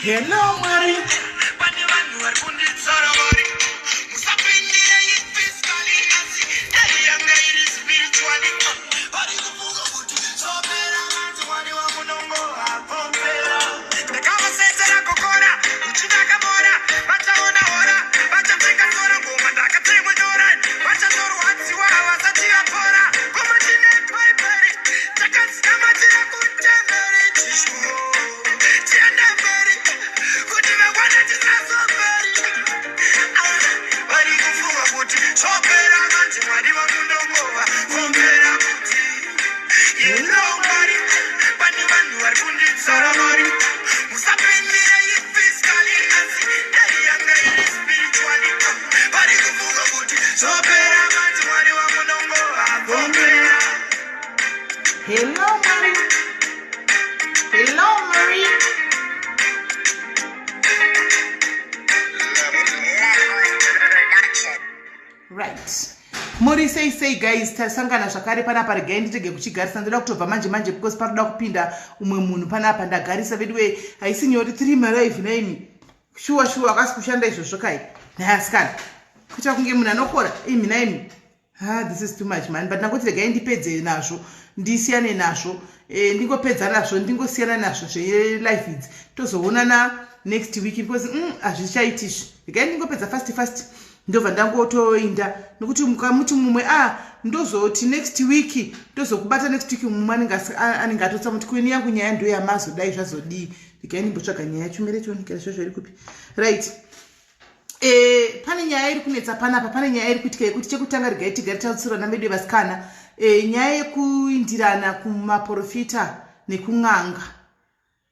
Hello Mwari. Pane vanhu vari kunditsara vari musapindire physically asi dai yanga iri spiritually vari kufunga kuti zvopera vanzi Mwari wamunongova popera ndakavasenzera kokora uchindakamora vachaona hora vachapfeka sora ngoma ndakatemwe nyora vachatorwadziwa vasati vapora ngoma tine bhaibheri takadzikamatira kutemberi chishuwo tiende mberi kuti mangwana tisazoperi. Vari kufunga kuti zvopera manje Mwari vakundongova fongera kuti yelo Mwari pane vanhu vari kunditsara mari musapindire ifisikali asi dai yanga iri spiritually vari kufunga kuti zvopera manje Mwari vamunongova fongera. Hello Mary. Hello Marie. Right. Muri sei sei guys, tasangana zvakare panapa. Regai nditege kuchigarisa, ndoda kutobva manje manje because paroda kupinda umwe munhu panapa. Ndagarisa veduwe, haisi nyore 3 malive naimi. Shuwa shuwa akasi kushanda izvozvo kai. Nhai asikana. Kuita kunge munhu anokora imi naimi. Ha, this is too much man, but ndangoti regai ndipedze nazvo, ndisiyane nazvo, ndingopedza nazvo, ndingosiyana nazvo zvelife idzi, tozoonana next week because hazvichaiti izvi. Regai ndingopedza fast fast, ndobva ndangotoinda nokuti mukamuti mumwe a ndozoti next week, ndozokubata next week, mumwe anenge atotsa muti kuini yangu nyaya ndo yamazodai zvazodii. Regai ndimbotsvaga nyaya chumire chionekera zvozvo iri kupi. Right. Pane nyaya iri kunetsa panapa, pane nyaya iri kuitika yekuti chekutanga regai tigare tautsirana medu yevasikana. Nyaya yekuindirana kumaprofita nekun'anga,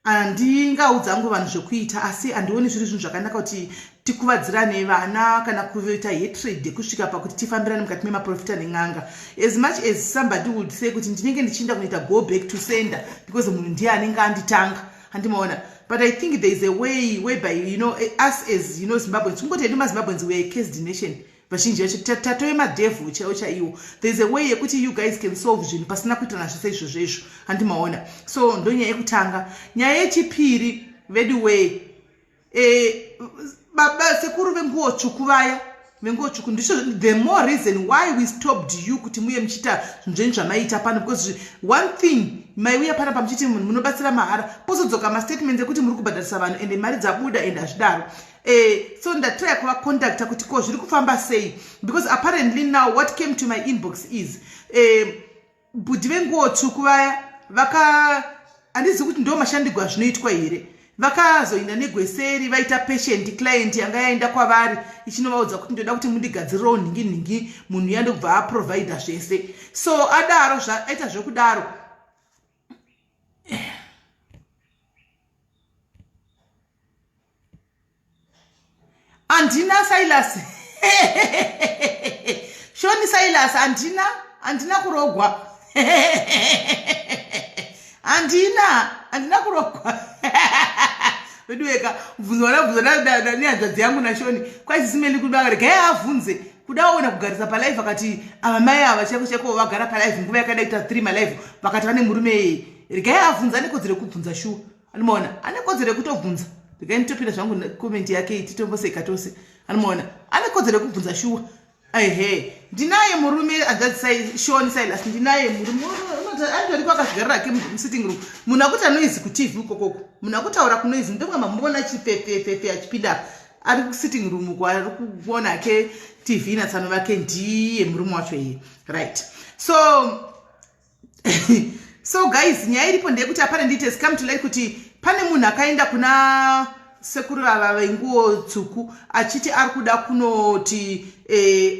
handingaudza hangu vanhu zvekuita, asi handioni zviri zvinhu zvakanaka kuti tikuvadzirane vana kana kuita hatred yekusvika pakuti tifambirane mukati memaprofita nen'anga. As much as somebody would say kuti ndinenge ndichiinda kunoita go back to sender because munhu ndiye anenge anditanga, handimaona, but I think there is a way whereby us as Zimbabweans, kungoti hedu maZimbabweans, we are a cursed nation, vazhinji vacho tatove madevil chaiwo chaiwo. There is a way yekuti you guys can solve zvinhu pasina kuitana zvese izvozvo izvo, handimaona. So ndo nyaya yekutanga. Nyaya yechipiri vedu way, baba sekuru venguo tsvuku vaya, venguo tsvuku, ndizvo the more reason why we stopped you kuti muye muchiita zvinhu zvenyu zvamaita pano, because one thing, maiuya panapa muchiti munhu munobatsira mahara, pozodzoka mastatements ekuti muri kubhadharisa vanhu ende mari dzabuda ende hazvidaro. So ndatrya kuvacontacta kuti ko zviri kufamba sei, because apparently now what came to my inbox is bhudhi venguo tsvuku vaya vaka, handizivi kuti ndo mashandigwa azvinoitwa here, vakazoinda negweseri vaita patient client yanga yaenda kwavari ichinovaudza kuti ndoda kuti mundigadzirirewo nhingi nhingi. Munhu uya ndokubva aprovida zvese. So adaro aita zvekudaro, handina Silas, Shoni Silas, handina kurogwa, handina kurogwa veduweka. Bvunzo vanabvunza nehanzvadzi yangu naShoni kwaisisimeli kudaka, regai avhunze kudaona kugarisa palive. Akati ava mai ava chaiko chaiko vagara palive nguva yakada kuita 3 malive, vakati vane murume yeye. Regai avhunza, ane kodzero yekubvunza shuwa, anomaona, ane kodzero yekutobvunza. Regai nditopinda zvangu comment yake titomboseka tose. Anomaona, ane kodzero yekubvunza shuwa. Ehe, ndinaye murume hanzvadzi Shoni Silas, ndinaye murume anditoriko akazvigarira hake musitting room. Munhu akuti anoizi kuTV ukokoko, munhu akutaura kunoizi, ndokunga mamuona achifefefefe achipinda ari kusitting room uko, ari kuona hake TV natsano vake, ndiye murume wacho iye. Right, so guys, nyaya iripo ndeyekuti apparently it has come to light kuti pane munhu akaenda kuna sekuru ava venguo tsvuku achiti ari kuda kunoti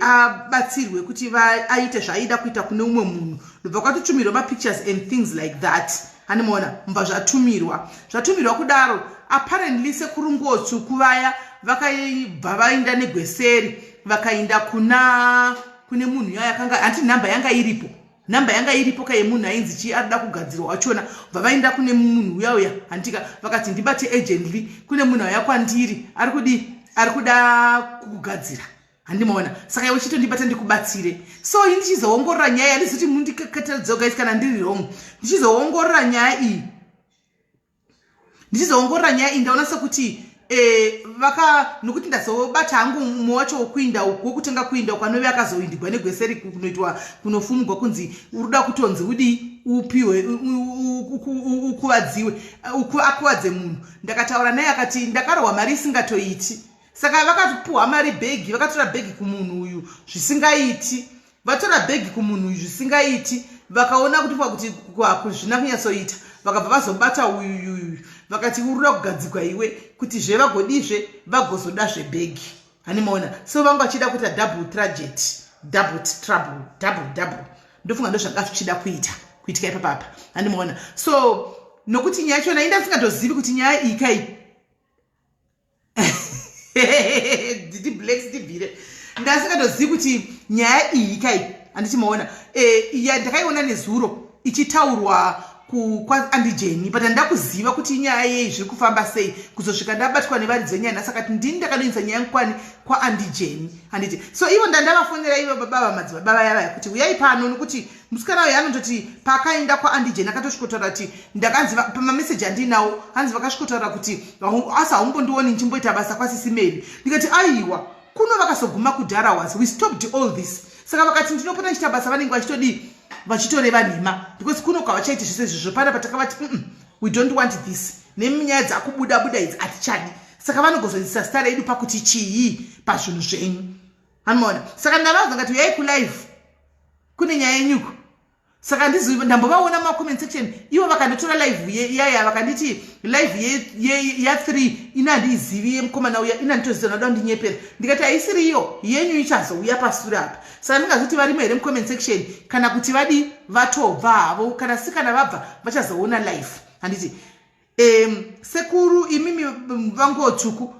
abatsirwe kuti aite zvaaida kuita kune umwe munhu, ndobva kwatotumirwa mapictures and things like that, handimaona. Mubva zvatumirwa kudaro, apparently sekuru nguo tsvuku vaya vakabva vaenda negweseri, vakaenda kune munhu yaya yakanga, hanti nhamba yanga iripo, nhamba yanga iripo ka yemunhu ainzi chii arida kugadzirwa wachona. Bva vaenda kune munhu uya uya, handika, vakati ndibate urgently, kune munhu auya kwandiri ari kudi. Ari kuda kugadzira, handimaona. Saka iwe chitondibata ndikubatsire. So ini ndichizoongorora nyaya, handizoti mundikakatadza guys kana ndiri wrong. Ndichizoongorora nyaya iyi, ndichizoongorora nyaya iyi, ndaona sekuti vaka nokuti ndazobata hangu mumwe wacho wokuinda uku, wokutenga kuinda uku, anove akazoindigwa negweseri kunoitwa kunofumugwa kunzi uruda kutonzi udii, upiwe, ukuvadziwe, akuvadze munhu. Ndakataura naye, akati ndakarohwa mari isingatoiti. Saka vakatopuhwa mari, bhegi, vakatora bhegi kumunhu uyu zvisingaiti, vatora bhegi kumunhu uyu zvisingaiti. Vakaona kuti kuti hazvina kunyatsoita, vakabva vazobata uyuyuyu, vakati urikuda kugadzigwa iwe, kuti zve vagodizve vagozoda zvebhegi, hanimaona. So vanga vachida kuita double tragedy, double trouble, double double. Ndofunga ndo zvanga zvichida kuita kuitika ipapapa, handimaona. So nokuti nyaya yachona inda ndisingatozivi kuti nyaya iyi kai didi blacks tibvire, ndasingatozivi kuti nyaya iyi kai, handiti maona. Ya, ndakaiona nezuro ichitaurwa kwaandijeni, but handida kuziva kuti inyaya yei, zviri kufamba sei, kuzosvika ndabatwa nevaridzi venyaya nhasi. Akati ndini ndakanoindisa nyaya kwani kwaandijeni, handiti? So ivo ndandavafonera ivo baba vamadzibaba vaya vaya kuti uyai pano, nokuti musikana uyu anototi paakaenda kwaandijeni akatosvikotaura kuti ndakanzi pamameseji andinawo, hanzi vakasvikotaura kuti asi haumbondioni ndichimboita basa kwasisimeri. Ndikati aiwa, kuno vakazoguma kudhara was we stopped all this. Saka vakati ndinopota ndichiita basa, vanenge vachitodii, vachitoreva nhema, because kuno kwavachaiti zvese izvozvo. Pana patakavati we don't want this, nenyaya dzakubuda buda idzi hatichadi. Saka vanogozodzisa zita redu pakuti chii pazvinhu zvenyu, anomaona. Saka ndavabva ngati uyai kulive, kune nyaya yenyuko. Saka ndizi ndambovaona mumacomment section, ivo vakandotora live yaya, vakanditi live ya3 ina handiizivi, yemukomana uya ina nditoziva, ndoda kundinyepera. Ndikati haisiri iyo, yenyu ichazouya pasure apa. Saka ndingazoti varimo here mucomment section, kana kuti vadi vatobva havo? Kana si kana vabva vachazoona live, handiti? Sekuru imimi vangotsvuku,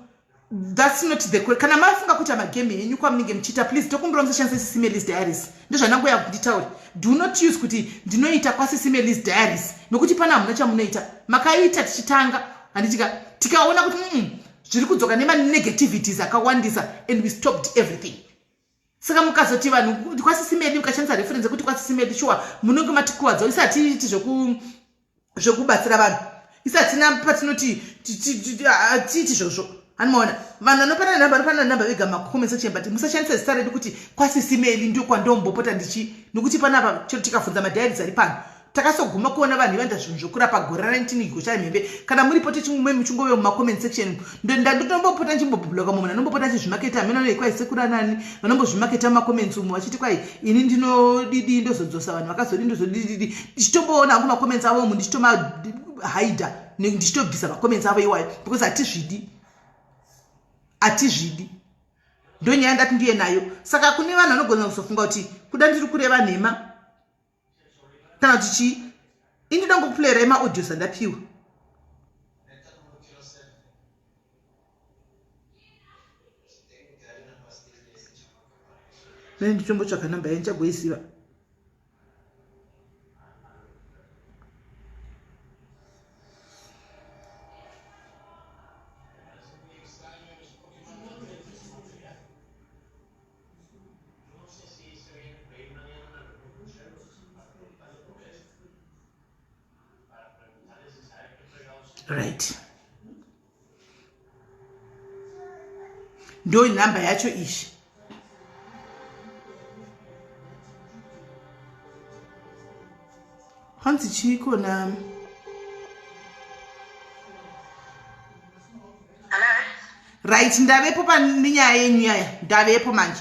that's not the, kana mafunga kuita magame enyu kwamunenge muchiita, please tokumbira musashandisa Sisimelis Diaries. Ndozvandangoya kunditaura, do not use kuti ndinoita kwaSisimelis Diaries, nokuti pana hamuna chamunoita. Makaita tichitanga, handitika? Tikaona kuti zviri kudzoka nemanegativities akawandisa and we stopped everything. Saka mukazoti vanhu kwasisimedi, mukashandisa reference yekuti kwasisimedi, sure munenge matikuwadza. Isi hatiiti zvekubatsira vanhu, isi hatina patinoti hatiiti izvozvo, hanimaona. Vanhu vanopanana nhamba, vanopanana nhamba vega macomment section, but musashandisa zita redu kuti kwasisimeli ndio kwandombopota ndichi, nokuti panapa chero tikabvunza madiaries ari pano, takasoguma kuona vanhu ivanoita zvinhu zvokurapa gore ra19 gocha mhembe. Kana muripo techimumwe muchingove mumacomment section, ndandotombopota ndichimbobloka mumwe anombopota achizvimaketa hamene kwai sekuru anani vanombozvimaketa mumacomments umu, vachiti kwai ini ndinodidi, ndozodzosa vanhu vakazodi, ndozodididi. Ndichitomboona hangu macomments avo umu, ndichitomahaidha, ndichitobvisa macomments avo iwayo, because hatizvidi, hatizvidi. Ndonyaya ndati ndiye nayo. Saka kune vanhu vanogona kuzofunga kuti kuda ndiri kureva nhema kana kuti chii, indinoda ngokuplayera maaudios andapiwa. Mene ndichombotsvaka namba yayo, ndichagoiziva. Right, ndo nhamba yacho izvi. Hanzi chiiko na right, ndavepo panenyaya yenyu yaya, ndavepo manje.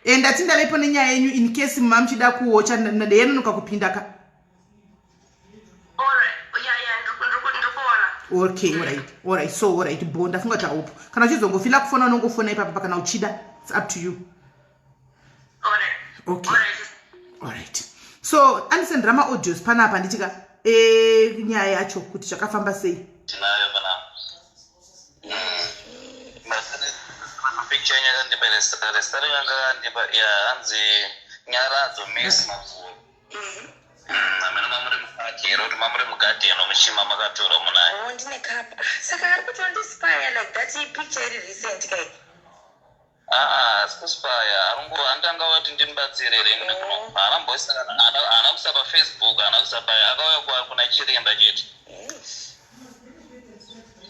Ndati ndavepo nenyaya yenyu, in case muma muchida kuocha, ndeyanonoka kupinda ka. Okay, alright, so alright, bo ndafunga kuti haupo. Kana uchizongofila kufona, unongofona ipapa kana uchida, it's up to you. Okay, alright. So andisendera maaudios panapa, nditika nyaya yacho kuti zvakafamba sei. Tinayo panapa picture yenyu yakandipa, restari yanga kandipa ya, hanzi Nyaradzo Messi Mabvuri. Hameno mamuri mukati here, kuti mamuri mugadheni muchima makatora munaye. Oh, ndine kapa. Saka ari kuti wandispaya like that picture iri recent kai? Aa, asi kuspaya arungu andanga wati ndimubatsire here. Oh. Haana mboisa, haana kuisa paFacebook, haana kuisa pa, akauya kuna chiremba chete. Eish.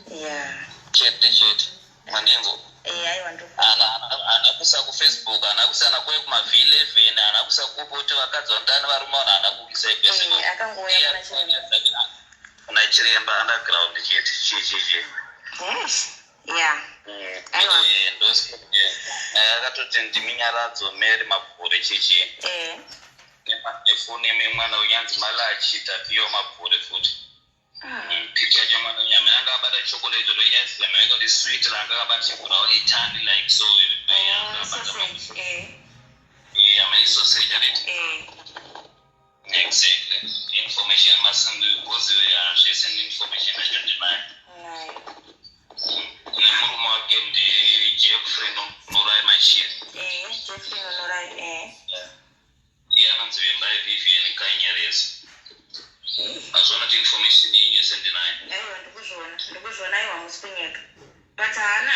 Yeah. Chete chete, mandinzo. Eh, aiwa, ndiri. Haana kuisa kuFacebook, haana kuisa nakuye kumaV11, haana kuisa kupi kuti vakadzi vandani, varume vanhu, haana kuisa ikwese. Eh, akangouya kuna chiremba. Kuna chiremba underground chete, chichichi. Eish. Yeah. Aiwa. Akatoti ndiminyaradzo Mary Mabhure chichi. Nefoni yemwana unyanzi Malachi Tapiwa Mabhure futi. Ah. Picha yacho, mwana unyama anga akabata chocolate roinyanzi kuti sweet ranga akabata chebrown itani like so. Oh, sausage. Eh. Yeah, sausage aniti. Exactly, information masingozi zvese information yacho ndinayo. Nayo. Nemurume wake ndiJeffrey Norai Machiri. Eh, Jeffrey Nonorai. Eh. Iye anonzi Vimbai Vivian Kanyereza. Azvona kuti information yenyu yese ndinayo. Aiwa, ndikuzviona, ndikuzviona. Aiwa, musi kunyeka, but haana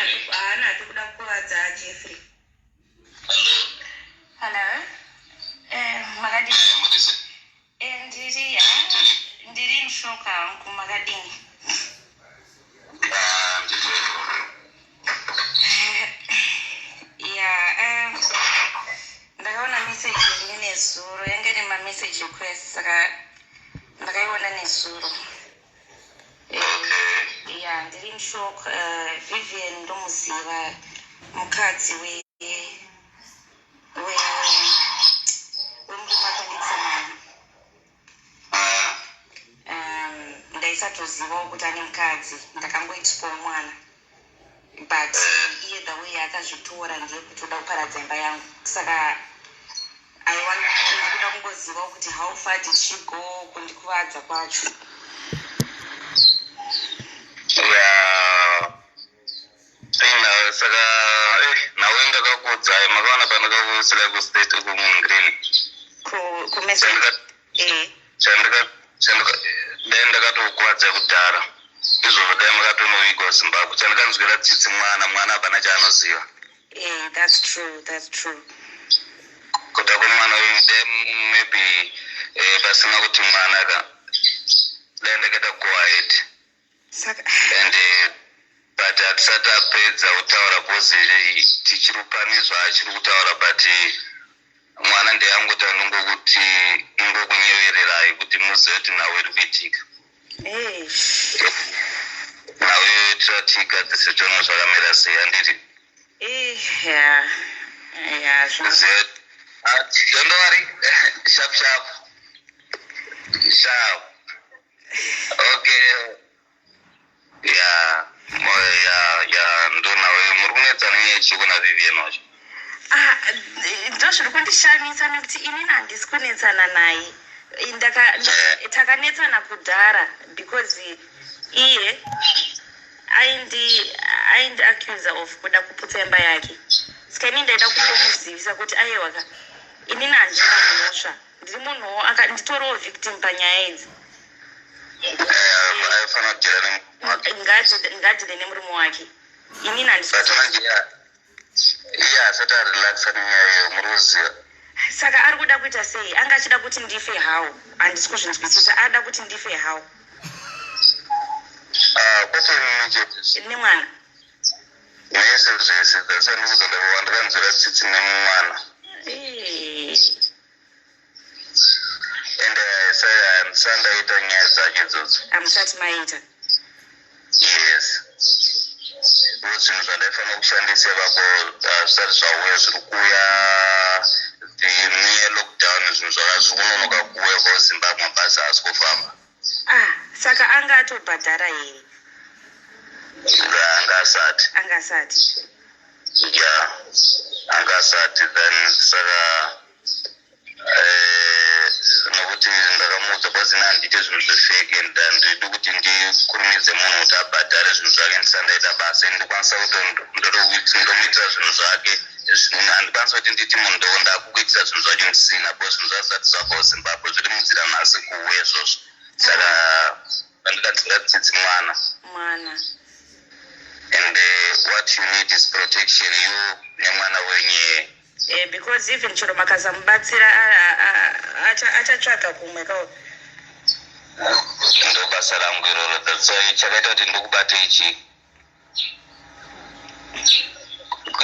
hake kuda kukuvadza Jeffrey. Hello. Hello. Eh, makadini? Murise. Eh, ndiri ndiri mushoka hangu, makadini? Ah, ndizvo. Ya, ndakaona message yenyu nezuro, yange iri mamessage request, saka ndakaiona nezuro. Ya, ndiri mushock. Vivian ndomuziva, mukadzi we wemurume akanditsa mwana. Ndaisatozivawo kuti ane mukadzi, ndakangoitwawo mwana, but iye the way akazvitora ndeyekuti uda kuparadza imba yangu. Saka I want, ndikuda kungozivawo kuti how far did she go kundikuvadza kwacho. Ya, ina saka nawe ndakakuudzai, makaona pandakakuudzira kustate kumungreen. Kumessage. Chandika chandika, dai ndakatokuvadzai kudhara izvozvo, dai makatonovigwa Zimbabwe. Chandikanzwira tsitsi mwana, mwana hapana chaanoziva. Eh, that's true, that's true. Kuda kwemwana uyu, dai maybe pasina kuti mwana ka, dai ndakaita go ahead. Saka And but hatisati apedza kutaura because tichiri pane zvaachiri kutaura, but mwana ndeyangoti anongokuti ingokunyevererai kuti muzive kuti nhau iri kuitika. Eish. Nhau iyoyo tirati tione zvakamira sei, handiti? Eh, ya Zive. Ah, don't worry, sharp sharp sharp. Okay, ya ya, ndo nhau. Muri kunetsana nenyaya yechiko naVivian wacho? Ah, ndo zviri kundishamisa nekuti inini handisi kunetsana naye. Takanetsana kudhara because iye aindi accusa of kuda kuputsa imba yake, saka inini ndaida kungomuzivisa kuti aiwa ka, inini handina mhosva, ndiri munhuwo nditoriwo victim panyaya idzi. Aifanira kudhira nemurume wake. Ngadhire nemurume wake, inini handisi. But manje iye asati arelaxa nenyaya iyo, muri kuziva. Saka ari kuda kuita sei? Anga achida kuti ndife how? Handisi kuzvinzwisisa, ada kuti ndife how? Ah, kwete inini chete. Nemwana. Mese zvese, that's why ndikuza ndakanzwira tsitsi nemumwana. Ende sandaita nyaya dzake idzodzo. Hamusati maita. Yes, ndo zvinhu zvandaifanira kushandisa ipapo zvisati zvauya, zviri kuuya. The near lockdown, zvinhu zvaka zviri kunonoka kuuya kwaZimbabwe, mabhazi haasi kufamba. Ah, saka anga atobhadhara here? Anga asati. Anga asati. Ya, anga asati. Then saka nokuti ndakamuudza kwazina handiite zvinhu zvefake and handidi kuti ndikurumidze munhu kuti abhadhare zvinhu zvake ndisandaita basa. Ndikwanisa kuti ndomuitira zvinhu zvake. Handikwanisi kuti nditi munhu ndo ndakukuitira zvinhu zvacho ndisina, because zvinhu zvazvati zvabva kuZimbabwe, zviri munzira nhasi kuuya izvozvo. Saka pandikanzwira tsitsi mwana. Mwana. And what you need is protection, you nemwana wenyu. Because even chero makasamubatsira, achatsvaga kumwe kao. Ndo basa rangu iroro. That's why chakaita kuti ndikubate ichi,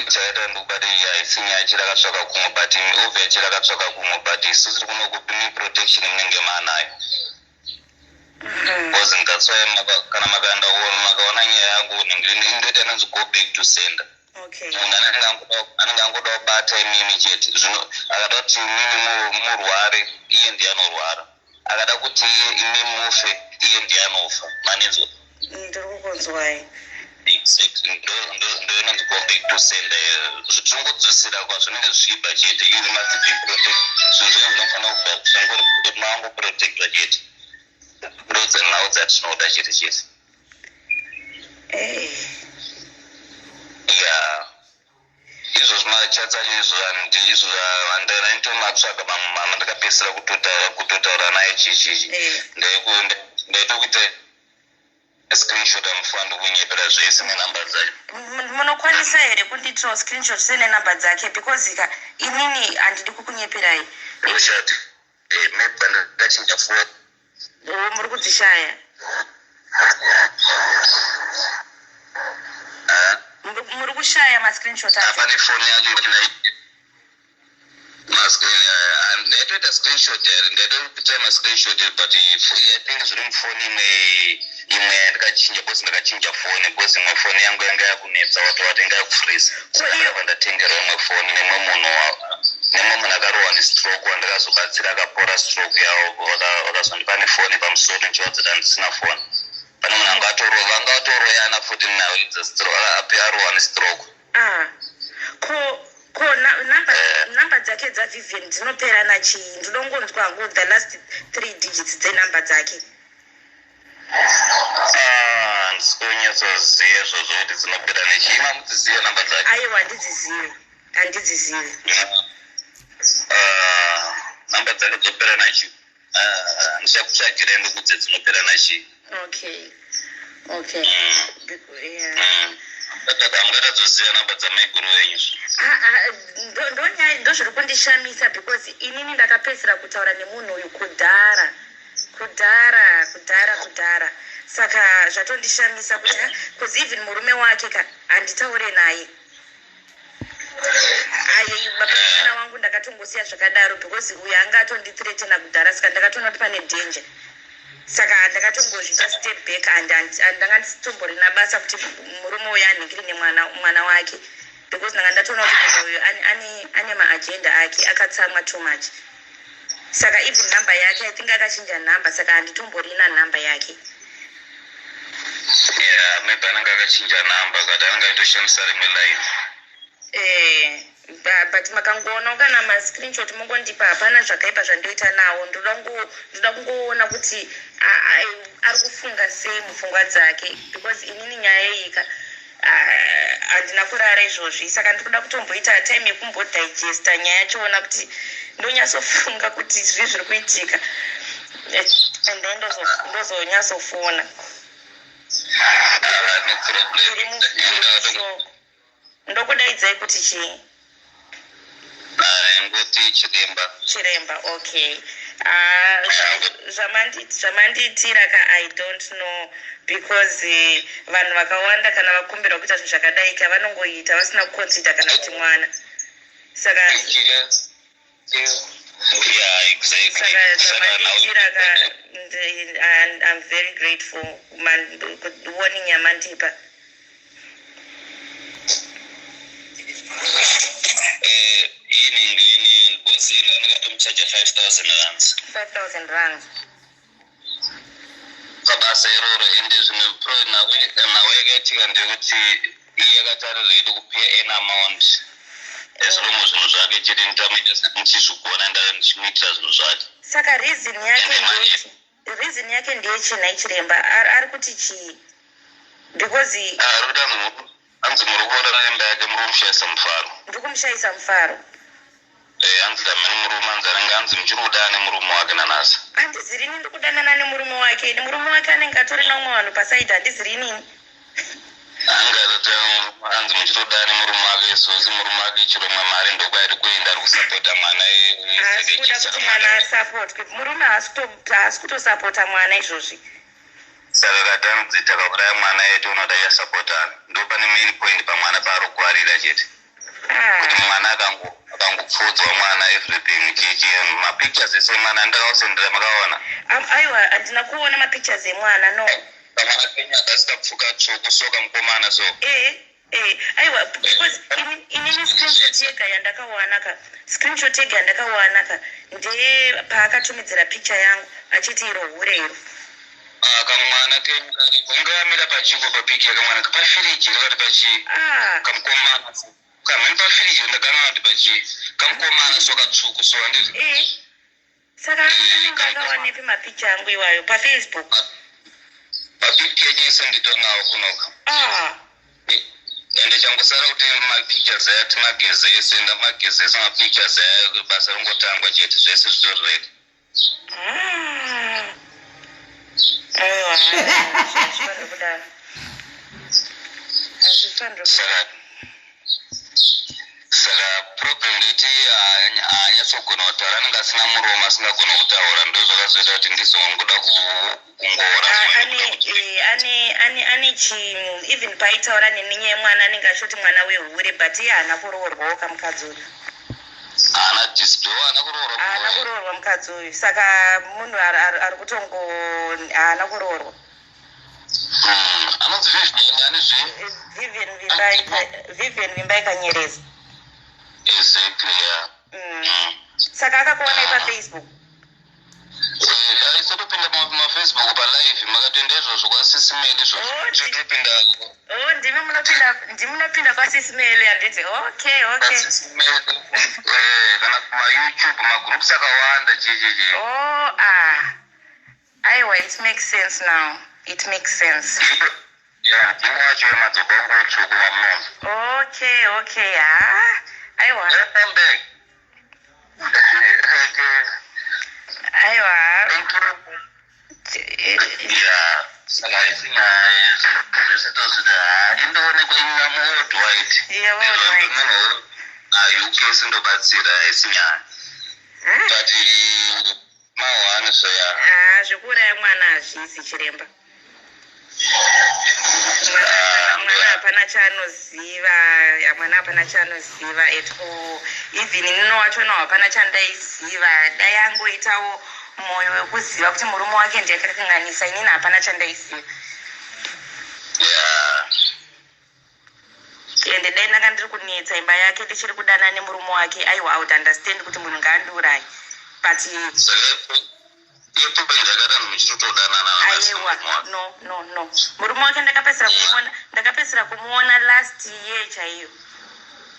chakaita kuti ndikubate iyi, haisi nyaya chirakatsvaka kumwe, but obvia chirakatsvaka kumwe, but isusu tiri kunokupi protection munenge maanayo, because that's why kana makaenda makaona nyaya yangu, ndoita inonzi go back to sender. Munhu anenge angoda kubata imimi chete. Zvino akada kuti imimi murware, iye ndiye anorwara. Akada kuti imi mufe, iye ndiye anofa. Maninzwa? Ndiri kukunzwai. Exactly. Ndo inonzi go back to sender. Zvitinongodzosera kwazvinenge zvichibva chete. You must be protect. Zvinhu zvinenge zvinofanira kubva zvingori mangoprotectwa chete. Ndo dzenhau dzatinoda chete chete. Ya, izvozvo machats acho izvo handi izvo ndanditomatsvaga mamwe mama ndakapedzisira kutotaura naye chichichi. Ndaitokuita screenshot, amufanira ndikunyepera zvese nenhamba dzacho. Munokwanisa here kundiitirawo screenshot senenhamba dzake? Because ka inini handidi kukunyeperai. Screenshot, maybe ndakachinja foni. O, muri kudzishaya? Ah? Muri kushaya mascreenshot acho? Pane foni yacho ndaitoita screenshot here, ndaitoita mascreenshot, but I think zviri mufoni imwe imwe yandakachinja, because ndakachinja foni, because imwe foni yangu yanga yakunetsa, watowati yanga yakufreeze. Saka ndakabva ndatengerwa imwe foni nemumwe munhu akarohwa nestroke wandakazobatsira, akapora stroke yavo, vakazondipa nefoni pamusoro. Ndichivaudza kuti handisina foni. Pane munhu anga vanga vatoroyana futi nawo arohwa nestroke. Ah, ko namba dzake dzaVivian dzinopera nachii? Ndinongonzwa hangu the last three digits dzenhamba dzake. Ah, handisi kunyatsoziva izvozvo kuti dzinopera nechii. Mamudziziva namba dzake? Aiwa, handidzizivi, handidzizivi. Ah, namba dzake dzopera nachii? Ah, ndichakutsvagirai ndokudze dzinopera nachii. Okay. Yeah. Hamungatadzoziva namba dzamaiguru venyu? Ah, ah, ndonyaya ndozviri kundishamisa, because inini ndakapedzisira kutaura nemunhu uyu kudhara, kudhara, kudhara, kudhara. Saka zvatondishamisa kuti, because even murume wake ka handitaure naye. Ayi, baba mwana wangu ndakatongosiya zvakadaro, because uyu anga atondithreatena kudhara, saka ndakatoona kuti pane danger, saka ndakatongozviita step back, and ndanga ndisitomborina basa kuti murume uyu anhingiri nemwana mwana wake, because ndanga ndatoona kuti munhu uyu ane maagenda ake, akatsamwa too much. Saka even nhamba yake, I think akachinja nhamba, saka handitomborina nhamba yake. Yeah, maybe anenge akachinja namba, kati anenge aitoshandisa rimwe line. But makangoona kana mascreenshot mungondipa, hapana zvakaipa zvandoita nawo. Ndoda kungoona kuti ari kufunga sei mupfungwa dzake, because inini nyaya iyika handina kurara izvozvi, saka ndikuda kutomboita time yekumbodigesta nyaya yachoona, kuti ndonyatsofunga kuti zvii zviri kuitika, and then ndozonyatsofona. Ah, no problem. Ndiri mushoko. Ndokudaidzai kuti chii? Ah, ngoti chiremba. Chiremba, okay. Ah, zvamandiitira ka, I don't know, because vanhu vakawanda kana vakumbirwa kuita zvinhu zvakadai ka, vanongoita vasina kuconsider kana kuti mwana, saka Saka zvamandiitira ka, and I'm very grateful. Warning yamandipa. Ini ngini because ini ndakatomuchaja 5000 rands. 5000 rands? Pabasa iroro. Ende zvimwe pro nhau yakaitika ndeyekuti iye akati ari ready kupay an amount as long as zvinhu zvake chete nditamuita ndichizvigona, ndichimuitira zvinhu zvake. Saka reason yake ndeyechi, reason yake ndeyechina, ichiremba? Ari kuti chii? Because Ari kuda munhu Hanzi muri kuona imba yake, muri kumushayisa mufaro. Ndiri kumushayisa mufaro. Hanzi kamheni murume, hanzi anenge, hanzi muchiri kudana nemurume wake nanhasi. Handizirini ndiri kudanana nemurume wake. Ni murume wake anenge atori naumwe vanhu pasaidi, handizirinini. Anga atoti hanzi muchiri kudana nemurume wake, sosi murume wake chiromwe mari ndokwairi kuenda, ari kusapota mwana. Haasi kuda kuti mwana asapotwe. Murume haasi kutosapota mwana izvozvi. Saka katanzi takauraya mwana yetu, unoda chasapotana, ndo pane main point pamwana paari kukwarira chete, kuti mwana akangopfuudzwa mwana, everything chichi, mapictures ese mwana ndakausendera, makaona? Aiwa, handina kuona mapictures emwana, no. Kamwana kenya akasika pfuka tsvuku so, kamukomana so. Aiwa, because inini screenshot yega yandakawana ka, screenshot yega yandakawana ka, ndeye paakatumidzira picture yangu achiti iro hure iro. Ah, kamwana kenyu karipo, ingaamira pachiko papiki yakamwana pafiriji rakati pachi. Kamukomana kamheni pafiriji, ndakanona kuti pachi kamukomana so, katsvuku so, handiti? Saka anenge akawanepi mapicha angu iwayo paFacebook? Mapiki enyu ese nditonawo kunoka. Ende changosara kuti mapictures aya timageze ese, ndamageze ese mapictures aya, basa ringotangwa chete, zvese zvitori ready. Ah. Aiwa, hazvifaniri kudaro, hazvifaniri kudaro. Saka problem ndeti haanyatsogona kutaura, anenge asina muromo, asingagona kutaura, ndo zvakazoita kuti ndizongoda kungoora. Ah, ane chi even paitaura nenyaya yemwana anenge achiti mwana wehure, but iye haana kuroorwawo kamukadzi uyu. Haana display, haana kuroorwa. Haana kuroorwa mukadzi uyu, saka munhu ari kutongo haana kuroorwa. Anonzi Vivian ani zve? Vivian Vimbai, Vivian Vimbai Kanyereza. Exactly, yeah. Saka akakuonai paFacebook? Aisatopinda maFacebook palive, makatoenda izvozvo kwasisimeli izvozvo. Oh, totopinda. Oh, ndimi munopinda, ndimi munopinda kwasisimeli, handiti? Okay. Kwasisimeli, kana kumaYouTube, magroups akawanda, chichichi. Oh, ah, aiwa, it makes sense now, it makes sense. Ya, ndimwe wacho wemadzoka angu tsvuku mamunonzi. Okay, ha, aiwa. Welcome back. Okay. Aiwa. Thank you. Ya, saka isi nyaya zvese tozviti ha indoonekwa inyama worldwide. Yeah, worldwide. Munhu UK sindobatsira, haisi nyaya, but mahwani so ya. Ah, zvekuuraya mwana hazvisi, chiremba. Mwana hapana chaanoziva, mwana hapana chaanoziva at all. Even inino wachona hapana chandaiziva. Dai angoitawo mwoyo wekuziva kuti murume wake ndiye akakanganisa, inini hapana chandaiziva. Ende dai ndanga ndiri kunetsa imba yake, ndichiri kudana nemurume wake, aiwa, I would understand kuti munhu ngaandiuraye, but Saka ipo ndakati muchitotodanana? Aiwa, no, murume wake ndakapedzisira kumuona, ndakapedzisira kumuona last year chaiyo.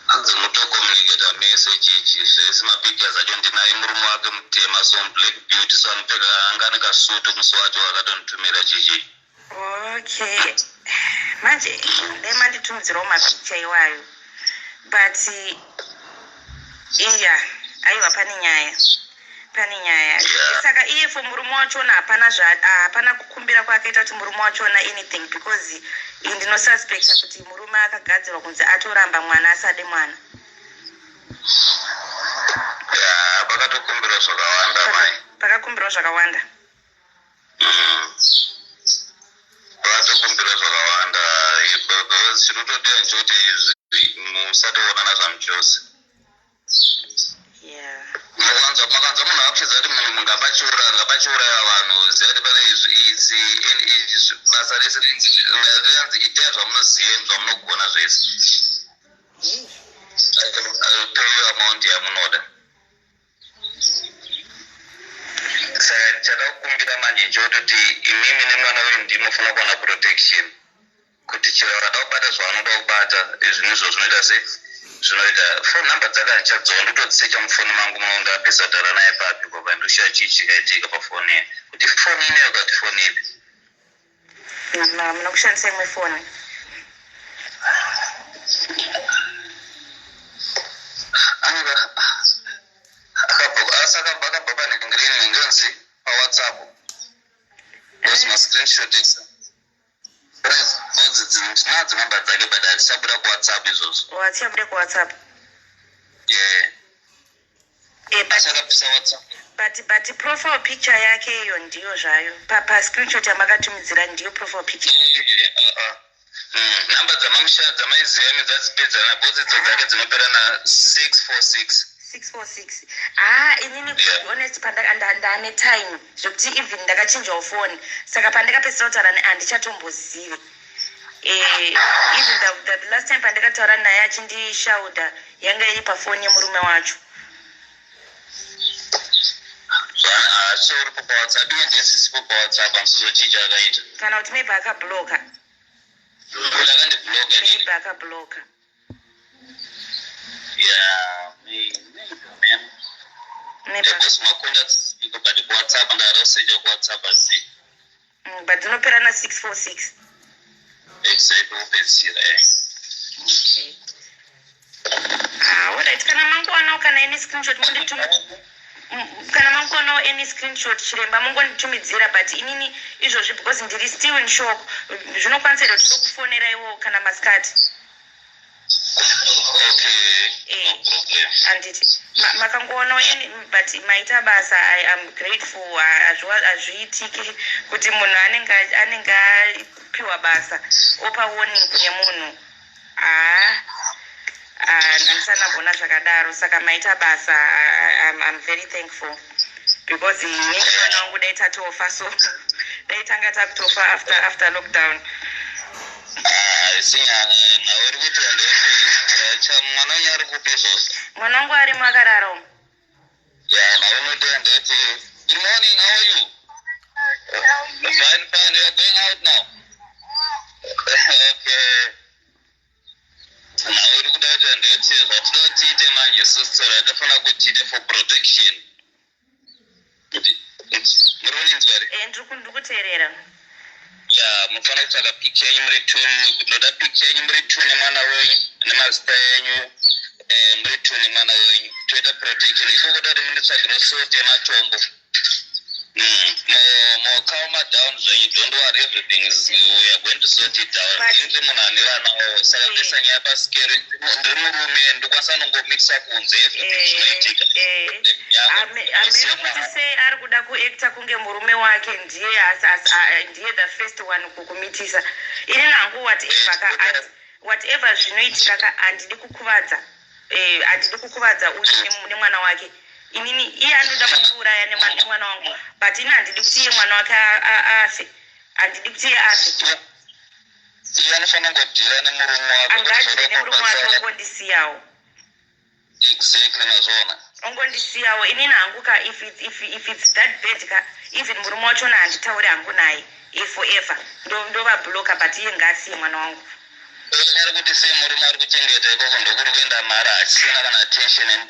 Anzi mutocommunicata mese, chichi zvese, mapictures acho ndinaye. Murume wake mutema so, black beauty so, anopfeka anga ane kasutu musi wacho akatonitumira, chichi. Okay, manje dai manditumidzirawo mapicha iwayo, but iya, aiwa, pane nyaya, pane nyaya. Saka iye for murume wachona hapana hapana kukumbira kwaakaita kuti murume wachona anything, because ndinosuspecta kuti murume akagadzirwa kunzi atoramba mwana, asade mwana. Ya, pakatokumbirwa zvakawanda, mai. Pakakumbirwa zvakawanda. Pakatokumbirwa zvakawanda, because chinotodiwa nchekuti musatoonana zvamuchose. Makanzwa munhu akuchidza kuti munhu ngapachiuraya vanhu, ziva kuti pane izvi idzi izvi basa rese riyanzi itai zvamunoziva, zvamunogona zvese. Pay you amount yamunoda. Saka chada kukumbira manje nchekutoti imimi nemwana wenyu ndimofanira kuwana protection, kuti chero akada kubata zvaanoda kubata, zvinhu izvo zvinoita se zvinoita phone number dzake handichadzoa, ndotodzisecha mufoni mangu muno, ndapedza kutaura naye papi kwapa, ndoshiya chii chikaitika pafoni iya, kuti foni ineyo kati foni ipi. Muna kushandisa imwe foni. Panzi paWhatsApp. Because mascreenshot ese. Ndinadzo namba dzake but hatichabuda kuWhatsApp izvozvo. Hatichabude kuWhatsApp. Yeah. Eh, but, Achakabvisa WhatsApp. But profile picture yake iyo ndiyo zvayo. Pa screenshot yamakatumidzira ndiyo profile picture. Namba dzamamusha dzamaiziva imi dzadzipedzana because idzo dzake dzinopera na 646. 646. Ah, inini, to be honest, ndane time zvekuti even ndakachinjawo foni, saka pandakapedzisira kutaura naye handichatombozivi. Even the last time pandakataura naye achindishauda yanga iri pafoni yemurume wacho. Haasiuripo paWhatsApp, iye ndesisipo paWhatsApp, handisizochii chaakaita. Kana kuti maybe akabloka. Kuti akandibloka inini? Maybe akabloka. Yeah, maybe, man. Maybe. Because macontacts iko, but kuWhatsApp ndakatosecha kuWhatsApp hadziko. But dzinopera na 646. Exactly, kupedzisira, eh. Okay. Ah, alright, kana mangoanawo kana any screenshot mondituma. Kana mangoanawo any screenshot, chiremba, mungonditumidzira. But inini izvozvi, because ndiri still in shock, zvinokwanisa here kuti ndokufonera iwo kana masikati? Okay. Eh. No problem. Handiti makangoonawo any? But maita basa, I am grateful. Hazviitiki kuti munhu anenge apiwa basa opa warning kune munhu. Haa, handisana zvakadaro, saka maita basa. I'm very thankful because inini mwana wangu dai tatofa, so dai tanga takutofa after lockdown. Haisi nyaya nawe uri kuitira ndekuti mwana wenyu ari kupi izvozvo? Mwana wangu arimo akarara umu. Ya, nawe unoitira ndekuti, good morning, how are you? Fine, fine. You are going out now? Okay. Nawe uri kuda kuita ndekuti zvatinoda tiite manje, sister, yatafanira kuti tiite for protection. Muri kuninzwa here? Eh, ndiri kuteerera. Ya, munofanira kutsvaga picture yenyu muri two. Ndoda picture yenyu muri two nemwana wenyu nemazita enyu, muri two nemwana wenyu, toita protection ikoko. Dati munditsvagiro sort yematombo. Mocalma down zvenyu, don't worry, everything is, we are going to sort it out. Ndiri munhu ane vanawo, saka ndisa nyaya pasikero. Ndiri murume, ndokwanisa nongomikisa kunze everything zvinoitika. Hameno kuti sei ari kuda kuacta kunge murume wake ndiye ndiye the first one kukumitisa. Ini nangu, whatever ka, whatever zvinoitika ka, handidi kukuvadza, handidi kukuvadza uyu nemwana wake. Inini iye anoda kundiuraya nemwana wangu, but ini handidi kuti iye mwana wake afe, handidi kuti iye afe. Iye anofanira kungodhira nemurume wake. Angadhire nemurume wake, ongondisiyawo. Exactly, mazvoona. Ongondisiyawo. Inini hangu ka, if it's that bad ka, even murume wachona handitauri hangu naye forever, ndovabloka, but iye ngaasiye mwana wangu. Ari kuti sei murume ari kuchengeta ikoko, ndokuri kuenda mari, hachisina kana attention,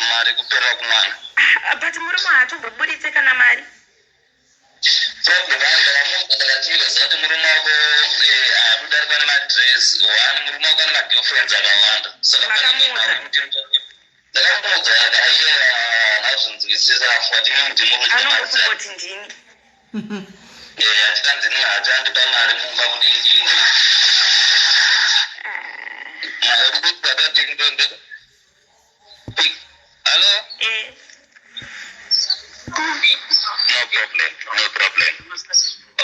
mari kuperera kumwana. Ah, but murume haatombobuditse kana mari. Ndakatiza kuti murume wako akudarika nemadress one, murume wako ane magirlfriends akawanda, saka Makamuudza? Ndakamuudza, aiye nazvinzwisisa fuati muti muri. Anongofungoti ndini. Achikanzi ni hachandipa mari mumba kuti ndini. Ah, Hello? Eh. No problem, no problem.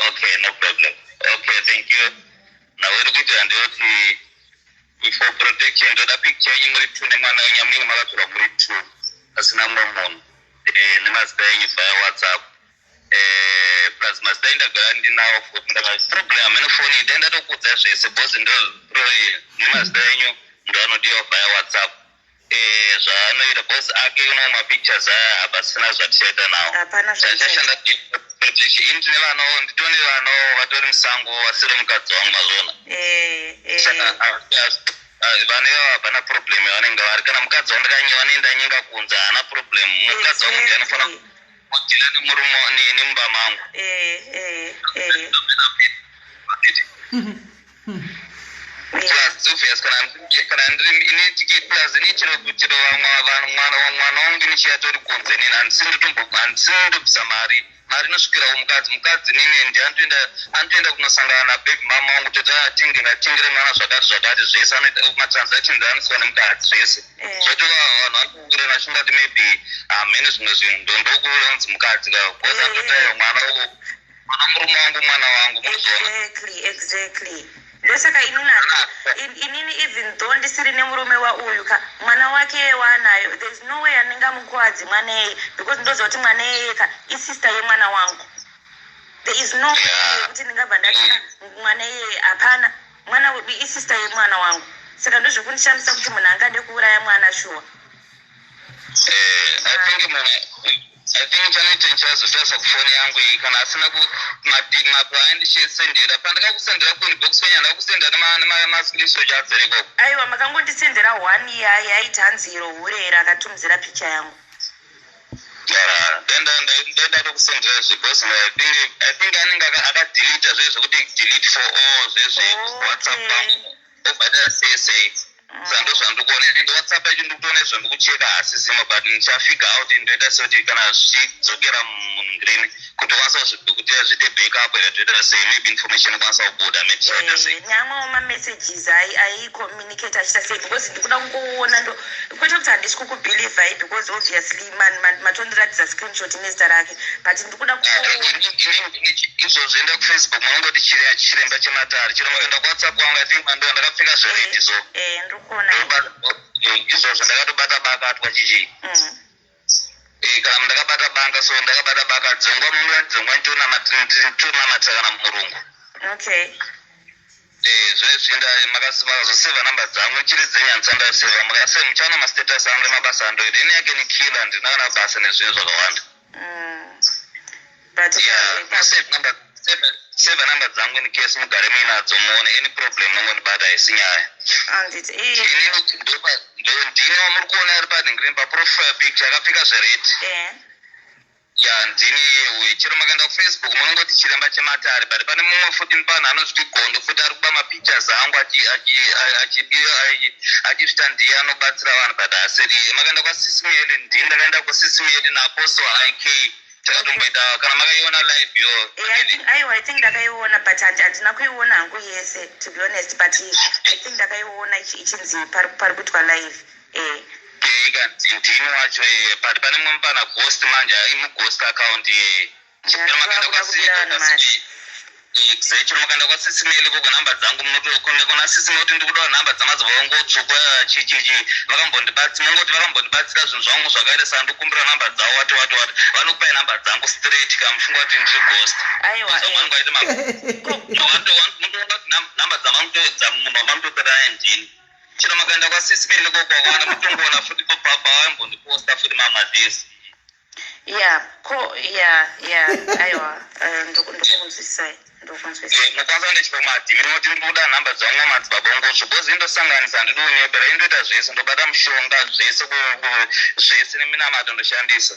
Okay, no problem. Okay, thank you. Now uri kuita ndeyoti for protection ndoda picture yenyu muri two nemwana wenyu amunenge makatorwa muri two asina mumwe munhu, nemazita enyu via WhatsApp. Plus mazita endagara ndinawo futi, problem hamene foni dai ndatokudza zvese because ndo nemazita enyu ndo anodiwa via WhatsApp. Zvaanoita because ake uno mapictures aya hapasina zvatichaita nawo. Hapana zvachaita. Chachashanda protection. Ini ndine vanawo, nditone vanawo vatori musango vasiri mukadzi wangu, mazvona. Eh. Saka vana ivava hapana problem yavanenge vari. Kana mukadzi wandakanya nyenga kunze haana problem. Mukadzi wangu ndiye anofanira kudhila nemurume nemumba mangu. Eh. Plus It's obvious kana ndiri ini plus ini chero vamwe vanhu, mwana wangu ndinichiyatori kunze nini, handisiri ndobvisa mari. Mari inosvikirawo mukadzi. Mukadzi nini ndi anotoenda kunosangana nababy mama wangu, toti atenge, ngatengere mwana zvakati zvakati, zvese anoita matransactions anoiswa nemukadzi zvese. Zvotova vanhu vanokuurira vachingati maybe hamene zvimwe zvinhu, ndokuunzi mukadzi ka, because anototaura mwana mwana murume wangu, mwana wangu, munozoona. Exactly, ndosaka inini inini even though ndisiri nemurume wauyu ka, mwana wake waanayo, there is no way andingamukwadzi mwana iyeye, because ndoziva kuti mwana iyeye ka isister yemwana wangu. There is no way yekuti ndingabva ndati, "Ah, mwana iyeye." Hapana, mwana isister yemwana wangu. Saka ndozvekundishamisa kuti munhu angade kuuraya mwana, shuwa. I think chanoita, ndichazotarisa kufoni yangu iyi kana asina mapaaindichisendera, pandakakusendera kuinbox kwenyu, ndakakusendera nemascreenshot adzo ikoko. Aiwa, makangondisendera one yaiti hanzi iro hure rakatumidzira picha yangu. Ndenda tokusendera because I think anenge akadelita zve zvekuti delete for all zvezve WhatsApp vangu obhadhara sei sei. Saka ndo zvandikuona, ende WhatsApp yacho ndikutoona izvo, ndikucheka hasisimo, but ndichafigure out ndoita sekuti kana zvichidzokera mungreen kuti ukwanisa kuti zviite backup here, toita sei, maybe information ikwanisa kubuda, maybe tichaita sei. Neamwewo mamessages aicommunicate achiita sei, because ndikuda kungoona ndo kwete kuti handisi kukubelievai, because obviously matondiratidza screenshot nezita rake, but ndikuda kungoona. Izvozvo, enda kuFacebook, munongoti chiremba chematare. Chero makaenda kuWhatsApp kwangu, I think mando ndakapfeka zvered so. Eh, ndikuona. Izvozvo ndakatobata bakatwa chichi. Kana ndakabata banga so, ndakabata baka dzongwa, munhu dzongwa, nditonamatira kana murungu. Zvinezvi makazosevha namba dzangu, chiri dzenyanza ndasevha, makaseva, muchaona mastatus angu nemabasa andoita. Ini yake ni killer, ndina kana basa nezvinhu zvakawanda. But Yeah, save namba dzangu in case mugare muinadzo, muone any problem nongondibata, haisi nyaya. Anditi Inini ndini wamuri kuona ari padingrin paprofile picture akapfeka zvered. Ya, ndini iyewe. Chero makaenda kuFacebook munongoti chiremba chematare, but pane mumwe futi mupana anozviti Gondo futi, ari kuba mapictures angu achizvita ndiye anobatsira vanhu, but asiriye. Makaenda kwasisimieli, ndini ndakaenda kwasisimieli naapostle ik, takatomboita kana makaiona live yo. Aiwa, I think ndakaiona, but handina kuiona hangu yese, to be honest, but I think ndakaiona ichinzi pari kuitwa live. Ika ndini wacho iye, but pane mumwe mupana ghost manje, imughost account iye. Chero makaenda Kuda kubira vanhu mari. Chero makaenda kwasisimeli koko, nhamba dzangu kuna sisime kuti ndikudawo nhamba dzamadzibaba vangotsvukwa chichichi, vakambondibatsira, mongoti vakambondibatsira zvinhu zvangu zvakaita saka ndikumbira nhamba dzavo, wati wati wati, vanokupai nhamba dzangu straight, kamufunga kuti ndiri ghost. Aiwa. Vangu aite nhamba dzamunhu wamamutotora ndini. Chero makaenda kwasisimeli koko, vana mutongoona futi popapa vaimbondiposta futi mamadhesi. Ya, ko ya, aiwa, ndokunzwisisai, ndokunzwisisai. Mukwanisa kuenda chipomadhimi rinoti ndikuda nhamba dzamwe madzibaba ngotsvo, because indosanganisa, handidi kunyepera, indoita zvese, ndobata mushonga zvese, zvese neminamato ndoshandisa.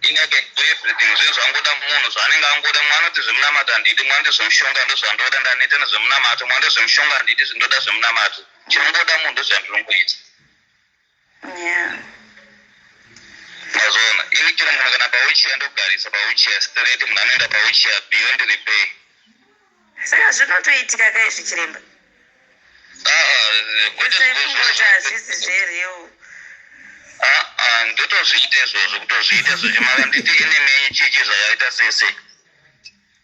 Ini I can do everything, zvinhu zvangoda munhu zvaanenge angoda. Mwana kuti zvemunamato handidi, mwana kuti zvemushonga ndozvandoda, ndaneta nezvemunamato. Mwana kuti zvemushonga handidi, ndoda zvemunamato. Chinongoda munhu ndozvandinongoita. Mazona, ini chero munhu kana pawheelchair, ndogarisa pawheelchair straight, munhu anoenda pawheelchair beyond repair. Saka zvinotoitika kaizvi, chiremba? Ah, kwete. Sekungoti hazvisi zvereal. Ah, ndotozviita izvozvo, kutozviita izvozvo. Mara nditi enemy yenyu chichi zvakaita sese,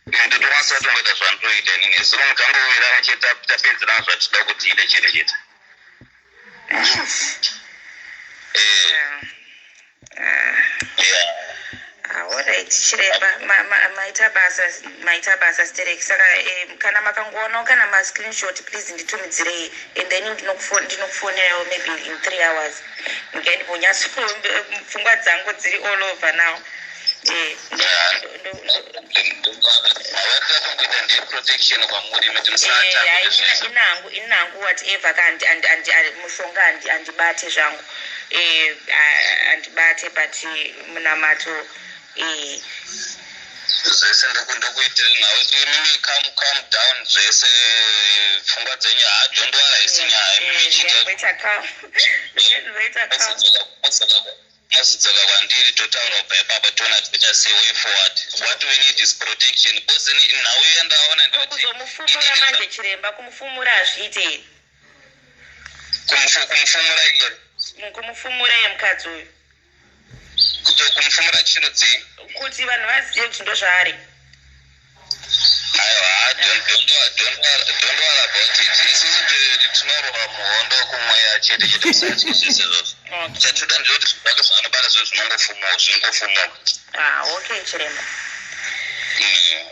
ndotokwanisa kutongoita zvandinoita inini as long tangowirana chete, tapedzerana zvatinoda kuti tiite chete chete. Yeah. Alright, chiremba, maita basa, maita basa sterek. Saka kana makangoonawo kana mascreenshot, please nditumidzirei, and then ndinokufonerawo maybe in 3 hours. Ndingaindibonyatso, pfungwa dzangu dziri all over now. Havatira kungoita ndiye protection kwamuri miti Hayi, inangu, inangu, whatever ka, mushonga handibate zvangu. Handibate, but munamato. Zvese ndokuitira nhau imimi, calm, calm down zvese, pfungwa dzenyu haajondwara isi nyaya imimi chiita. Ndingoita calm, ndingoita calm. Mozodzoka kwandiri, totaura kubva ipapo, toona toita sei way forward. What we need is protection, because nhau yandaona ndekuti Kuzomufumura manje, chiremba, kumufumura hazviite here? Kumufumura iye? Kumufumura iye mukadzi uyu. Kuti kumufumura chirudzii? Kuti vanhu vazive kuti ndo zvaari. Aiwa, don't worry about it. Isusu tinorwa muhondo kumweya chete chete, musatye zvese izvozvo. Chatoda ndekuti zvibato zvaanobata zvo zvinongofumuka, zvingofumuka. Ah, okay, chiremba.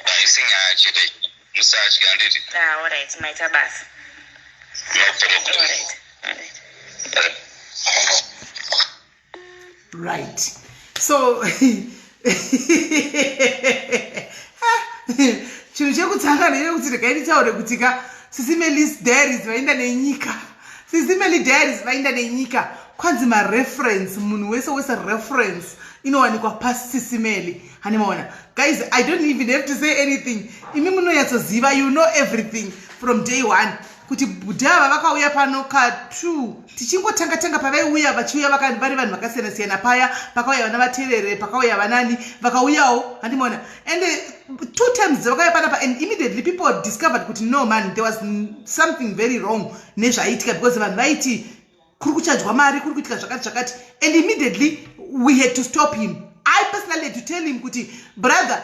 Haisi nyaya chete, musatye, handiti? Ah, alright, maita basa. No problem. Alright. Right, so chinhu chekutanga ndechekuti regai nditaure kuti ka Sisi Melis Diaries vaenda nenyika, Sisi Meli Diaries vaenda nenyika. Kwanzi mareference, munhu wese wese, reference inowanikwa paSisi Meli. Hanimaona guys, I don't even have to say anything. Imi munonyatsoziva, you know everything from day one kuti bhudha ava vakauya pano ka2 tichingotanga tanga. Pavaiuya, vachiuya vari vanhu vakasiyana siyana. Paya pakauya vana vaterere, pakauya vanani, vakauyawo, handimaona? And two times dzavakauya panapa, and immediately people discovered kuti no man, there was something very wrong nezvaiitika, because vanhu vaiti kuri kuchajwa mari, kuri kuitika zvakati zvakati, and immediately we had to stop him. I personally had to tell him kuti brother,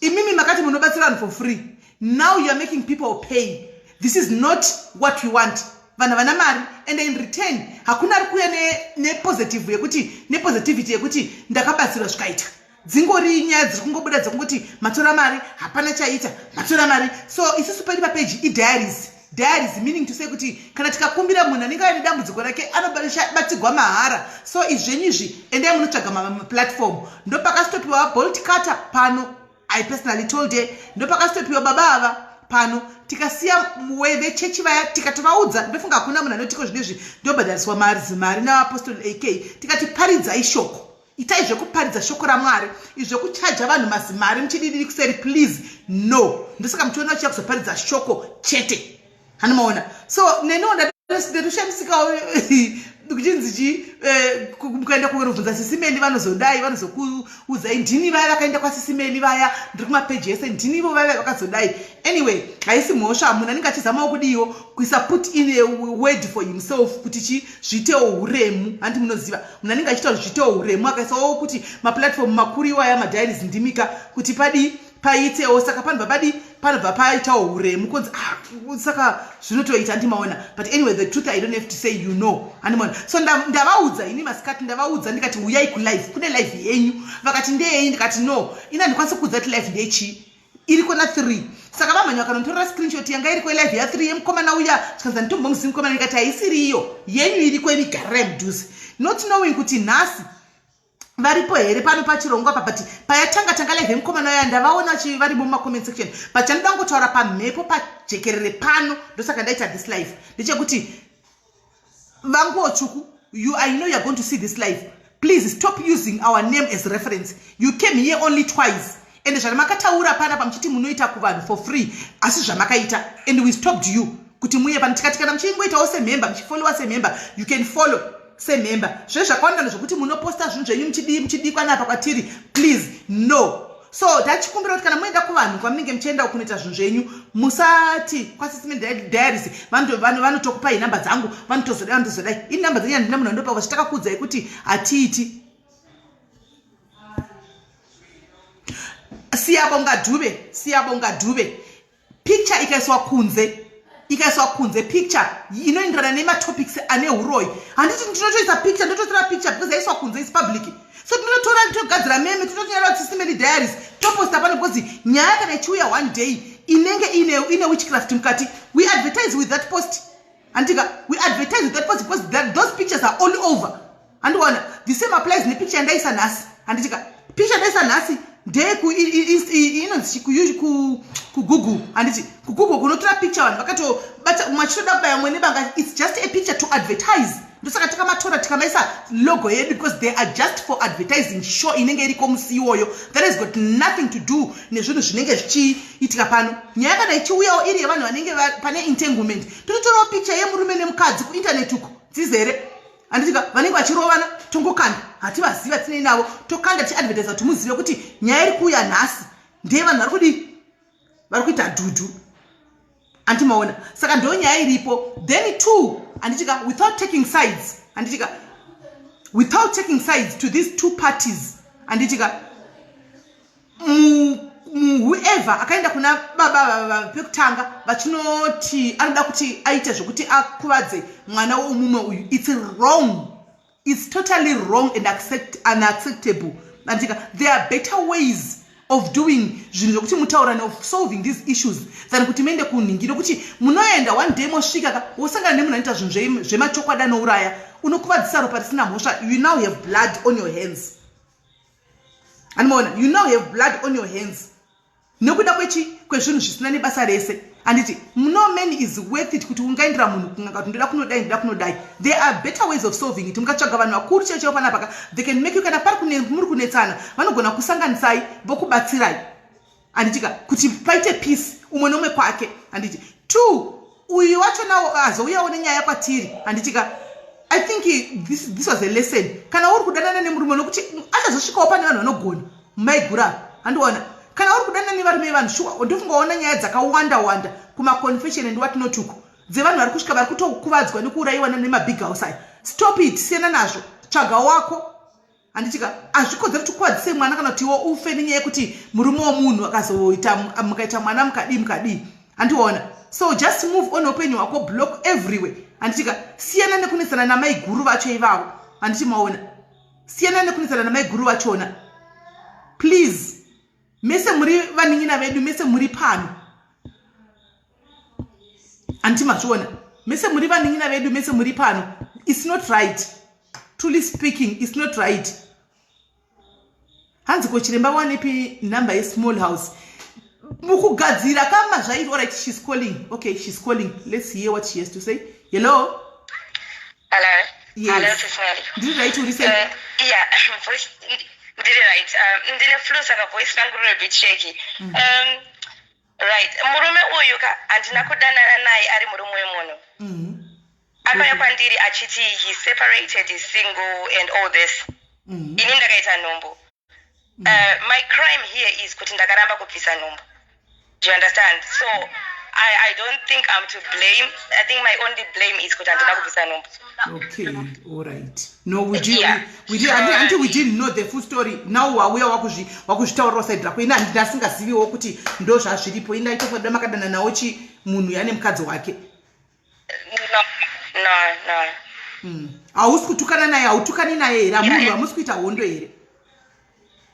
imimi makati munobatsira vanhu for free, now you are making people pay. This is not what we want. Vanhu havana mari, and in return hakuna ari kuuya nepositive yekuti, nepositivity yekuti ndakabatsirwa zvikaita. Dzingori nyaya dziri kungobuda dzekungoti matora mari, hapana chaita, matora mari. So isusu pedu papeji idiaries, diaries meaning to say kuti kana tikakumbira munhu anenge aine dambudziko rake, anobatsirwa mahara. So izvenyu izvi, endai munotsvaga maplatform. Ndopakasitopiwa bolt cutter pano, I personally told her. Ndopakasitopiwa baba ava pano, tikasiya vechechi vaya, tikatovaudza. Ndofunga hakuna munhu anotiko zvinezvi ndobhadhariswa mari naApostle AK. Tikati paridzai shoko, itai zvekuparidza shoko raMwari, izvekuchaja vanhu mazimari muchididiri kuseri, please no. Ndosaka muchiona vachiya kuzoparidza shoko chete, hanimaona? So neniwo ndatoshamisikawo kuchinzi chi mukaenda kunovhunza Sisi Meli, vanozodai, vanozokuudzai ndini vaya vakaenda kwaSisi Meli vaya, ndiri kumapeji ese, ndinivo vaya vakazodai. Anyway, haisi mhosva, munhu anenge achizamawo kudiwo kuisa put in a word for himself kuti chi zviitewo uremu, handi munoziva? Munhu anenge achiita kuti zviitewo uremu, akaisawo kuti maplatform makuru iwaya, madiaries ndimika, kuti padii paitewo. Saka panobva padi, panobva paitawo uremu, kunzi ah, saka zvinotoita, handimaona? But anyway, the truth I don't have to say, you know, handimaona? So ndavaudza ini masikati, ndavaudza ndikati uyai kulive, kune live yenyu. Vakati ndeyei? Ndikati no, ini handikwanisi kuudza kuti live ndeyechii, iriko na3. Saka vamhanya vakanotorera screenshot yanga iriko live ya3 yemukomana uya. Zvikanzi handitombomuzivi mukomana. Ndikati haisiri iyo yenyu, iriko, imigarira mudhuze, not knowing kuti nhasi varipo here pano pachirongwa pa. But payatanga tanga live yemukomana uya, ndavaona varimo mumacomment section. But chandoda kungotaura pamhepo pajekerere pano, ndosaka ndaita this live, ndechekuti vanguo tsvuku, you, I know you are going to see this live. Please stop using our name as reference. You came here only twice, and zvamakataura panapa muchiti munoita kuvanhu for free, asi zvamakaita, and we stopped you kuti muye pano. Tikati kana muchingoitawo semember, muchifollowa semember, you can follow semember. Zve zvakawanda nezvokuti munoposta zvinhu zvenyu muchidii muchidii kwanapa kwatiri, please no. So ndachikumbira kuti kana muenda kuvanhu kwamunenge muchienda kunoita zvinhu zvenyu, musati kwaSisi Meli Diaries vanotokupai namba dzangu, vanotozodai, vanotozodai. Ini namba dzenyu handina munhu andopa. Vachitakakuudzai kuti hatiiti. Siyabonga Dube, Siyabonga Dube, picture ikaiswa kunze, ikaiswa kunze picture inoenderana nematopics ane uroyi, handiti ndinotoisa picture, ndototora picture because yaiswa kunze, is public. So tinototora, togadzira meme, totonyora Sisi Meli Diaries, toposta pano, because nyaya kana ichiuya one day inenge ine witchcraft mukati, we advertise with that post, handika? We advertise with that post because those pictures are all over, handiona? The same applies nepicture yandaisa nhasi, handitika? Picture yandaisa nhasi ndeku inonzi kuGoogle, handiti? KuGoogle kunotora picture, vanhu vakatobata machitoda kubaya mwe nebanga. It's just a picture to advertise. Ndosaka takamatora tikamaisa logo yedu, because they are just for advertising show inenge iriko musi iwoyo. That has got nothing to do nezvinhu zvinenge zvichiitika pano. Nyaya kana ichiuyawo iri yevanhu vanenge pane entanglement, tototorawo picture yemurume nemukadzi kuinternet uko dzizere, handitika? Vanenge vachirovana, tongokanda. Hativaziva, tinei navo? Tokanda tichiadvertisa kuti muzive kuti nyaya iri kuuya nhasi ndeyevanhu vari kudii, vari kuita dhudhu, andimaona? Saka ndo nyaya iripo. Then two, handitika, without taking sides, handitika, without taking sides to these two parties, handitika, whoever akaenda kuna baba pekutanga vachinoti anoda kuti aite zvokuti akuvadze mwana womumwe uyu, it's wrong, it's totally wrong and unacceptable, andika? There are better ways of doing zvinhu zvokuti mutaurane, of solving these issues, than kuti muende kunhingi, nokuti munoenda one day, mosvika ka, wosangana nemunhu anoita zvinhu zvemachokwadi, anouraya, unokuvadzisa ropa risina mhosva. You now have blood on your hands, andimaona? You now have blood on your hands nekuda kwechi kwezvinhu zvisina nebasa rese, handiti? No man is worth it kuti ungaendera munhu kun'anga kuti ndoda kunodai, ndoda kunodai. There are better ways of solving it. Mukatsvaga vanhu vakuru chaivo chaivo panapa, they can make you, kana pari muri kunetsana, vanogona kusanganisai, vokubatsirai, handitika, kuti paite peace, umwe nomwe kwake, handiti? Two, uyu wacho nawo azouyawo nenyaya kwatiri, handitika? I think this was a lesson. Kana uri kudanana nemurume, nokuti achazosvikawo pane vanhu vanogona mumaigura, handiona? Kana uri kudanana nevarume vevanhu, shuwa, ndofungaona nyaya dzakawanda wanda kumaconfession and what not uko, dzevanhu vari kusvika vari kutokuvadzwa nekuurayiwa nemabig house aya. Stop it, siyana nazvo, tsvaga wako, handitika? Hazvikodzeri kuti ukuvadzise mwana kana kuti iwo ufe nenyaya yekuti murume womunhu akazoita, mukaita mwana, mukadii, mukadii, handiona? So just move on upenyu hwako, block everywhere, handitika? Siyana nekunetsana namaiguru vacho ivavo, handiti maona? Siyana nekunetsana namaiguru vachona, please. Mese muri vanin'ina vedu, mese muri pano, handiti mazviona? Mese muri vanin'ina vedu, mese muri pano. It's not right, truly speaking, it's not right. Hanzi, ko chiremba wanepi nhamba yesmall house mukugadzira kama zvaiti? Alright, she's calling. Okay, she's calling. Let's hear what she has to say. Hello? Hello. Yes. Hello, Cecily. Ndiri right, uri sei? Yeah, voice ndiri right. Ndine flu, saka voice rangu riri a bit shaky. Right, murume uyu ka, handina kudanana naye ari murume wemunhu. Akauya kwandiri achiti he separated, is single and all this. Ini ndakaita nhumbu. My crime here is kuti ndakaramba kubvisa nhumbu. Do you understand? So I don't think I'm to blame. I think my only blame is kuti handina kubvisa nhumbu. Okay, all right. No, we did, we did, until we didn't know the full story. Now wauya wakuzvitaurira side rako. Ini handina, asingaziviwo kuti ndo zvazviripo. Ini ndaitofoda makadana nawo chi munhu yane mukadzi wake. No. Hausi kutukana naye, hautukani naye here? Hamunhu hamusi kuita hondo here?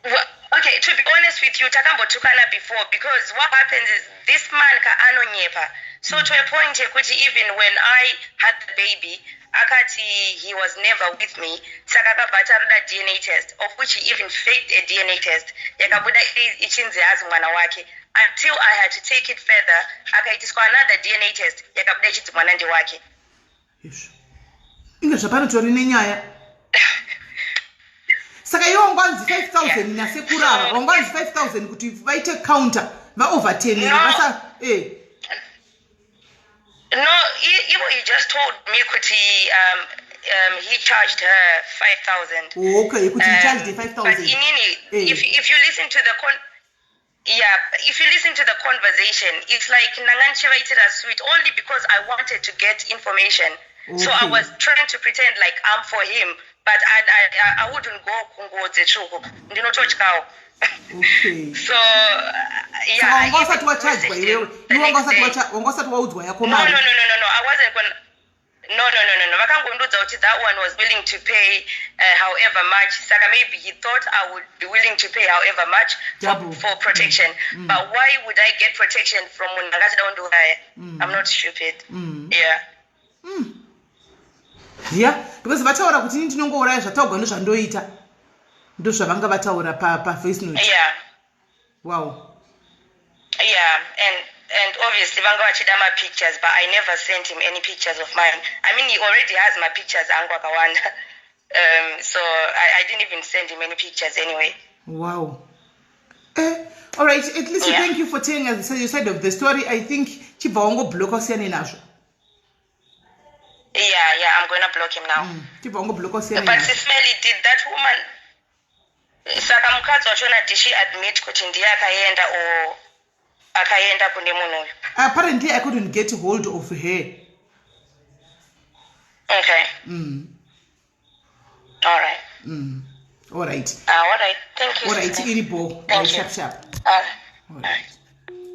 Well, okay, to be honest with you, takambotukana before, because what happens is this man ka anonyepa. So to a point yekuti even when I had the baby, akati he was never with me. Saka akabva ataroda DNA test, of which he even faked a DNA test. Yakabuda ichinzi hazi mwana wake. Until I had to take it further, akaitiswa another DNA test, yakabuda ichinzi mwana ndewake. Izvo inge zvapanotori nenyaya. Saka iwe wangwanzi 5000 nasekuru ava, wangwanzi 5000 kuti vaite counter, vaoverturner? No. Vasa No, he just told me kuti he charged her 5,000. Okay, kuti he charged But 5000. inini, if you listen to the con yeah, if you listen to the conversation, it's like ndanga ndichivaitira sweet only because I wanted to get information. So I was trying to pretend like I'm for him, but I wouldn't go kunguo dzetsvuku. Ndinototyawo. So yeah. Saka wanga usati wachajwa iwewe? Iwe wanga usati waudzwa yako mari? No, I wasn't gonna. No. Vakangondiudza kuti that one was willing to pay however much. Saka maybe he thought I would be willing to pay however much Double. for protection. But why would I get protection from munhu angachida kundiuraya? I'm not stupid. Yeah. Yeah, because vataura kuti ini ndinongouraya, zvataurwa ndozvandoita, ndozvavanga vataura pavoice note. Wow. Yeah. And And obviously vanga vachida mapictures, but I never sent him any pictures of mine. I mean, he already has my pictures angu akawanda. So I didn't even send him any pictures anyway. Wow. All right, at least thank you for telling us your side of the story. I think chibva wangobloka, usiyane nazvo. Yeah, I'm gonna block him now. Chibva wangobloka, usiyane But nazvo. Sis Melly, did that woman, saka mukadzi wachona, did she admit kuti ndiye akaenda or akaenda kune munhu uyu? Apparently I couldn't get hold of her. Okay. All right. All right. All right, thank you. All right. Sis Melly. Iripo. Thank you. Sharp sharp. All right. All right.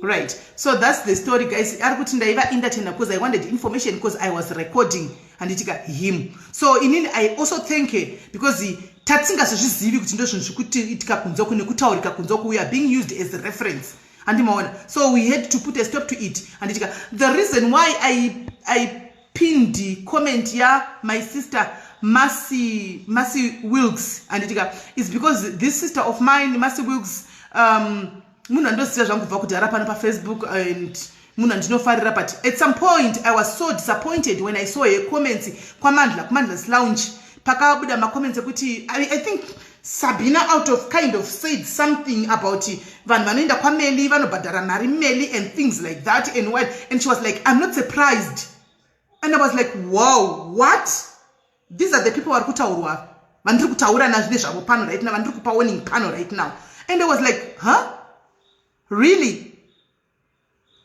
Right, so that's the story, guys. Ari kuti ndaiva entertainer because I wanted information because I was recording, handitika, him. So inini I also thank her because tatisingazozvizivi kuti ndo zvinhu zvikuitika kunze nekutaurika kunze. We are being used as a reference, handimaona? So we had to put a stop to it, handitika? The reason why I pinned comment ya my sister Masi Wilks, handitika, is because this sister of mine, Masi Wilks, munhu andoziva zvangu kubva kudhara pano paFacebook and munhu andinofarira. But at some point I was so disappointed when I saw her comments kwaMandla, kuMandla's Lounge. Pakabuda macomments ekuti I think Sabina out of kind of said something about vanhu vanoenda kwaMeli vanobhadhara mari Meli and things like that and what, and she was like, "I'm not surprised." And I was like, "Wow, what? These are the people vari kutaurwa, vandiri kutaura nazvo nezvavo pano right now, vandiri kupa warning pano right now." And I was like, "Huh? Really,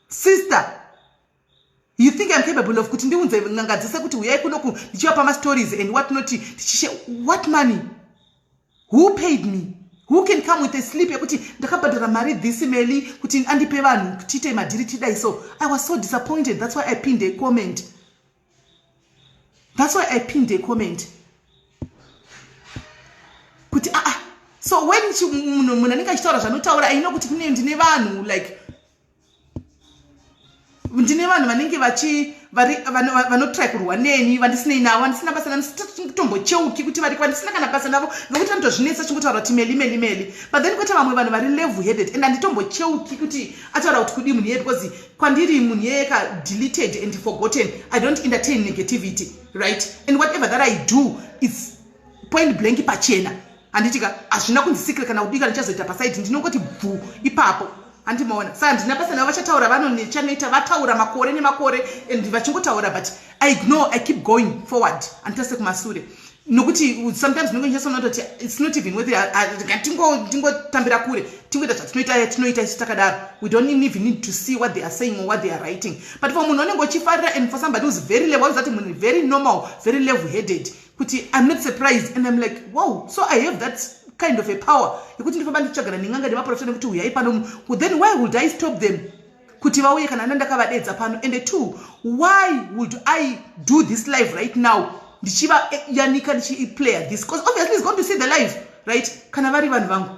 sister? You think I'm capable of kuti ndiunze n'anga dzese kuti uyai kunoku ndichivapa mastories and what not, tichishe what money? Who paid me? Who can come with a slip yekuti ndakabhadhara mari this Meli kuti andipe vanhu tiite madhiri tidai?" So I was so disappointed. That's why I pinned a comment. That's why I pinned a comment kuti aa ah, so when munhu anenge achitaura zvanotaura, aino kuti kune ndine vanhu, like ndine vanhu vanenge vachi vanotry kurwa neni, vandisinei navo, vandisina basa navo, kuti vari vandisina kana basa navo, nokuti vanotozvinetsa chingotaura kuti Meli, Meli, Meli. But then kwete vamwe vanhu vari level headed and handitombocheuki kuti ataura kuti kudii munhu iyeye, because kwandiri munhu iyeye ka deleted and forgotten. I don't entertain negativity, right? And whatever that I do is point blank, pachena, handitika? Hazvina kunzi secret kana kudika ndichazoita paside. Ndinongoti bvu ipapo, handimaona? Saka ndina basa navo. Vachataura vanonechanoita, vataura makore nemakore and vachingotaura, but I ignore, I keep going forward, handitase kumasure, nokuti sometimes ndinenge ndichasoona kuti it's not even worth it. Tingotambira kure, tingoita zvatinoita, tinoita isu takadaro. We don't even need to see what they are saying or what they are writing. But for munhu unenge uchifarira and for somebody who's very level, that munhu very normal, very level headed, kuti "I'm not surprised." And I'm like, "Wow, so I have that kind of a power yekuti ndifamba ndichitsvagana nen'anga nemaprofita nekuti uyai pano." Then why would I stop them kuti vauye kana ndandakavadedza pano? And two, why would I do this live right now, ndichivayanika, ndichiplaya this? Because obviously is going to see the live, right? Kana vari vanhu vangu,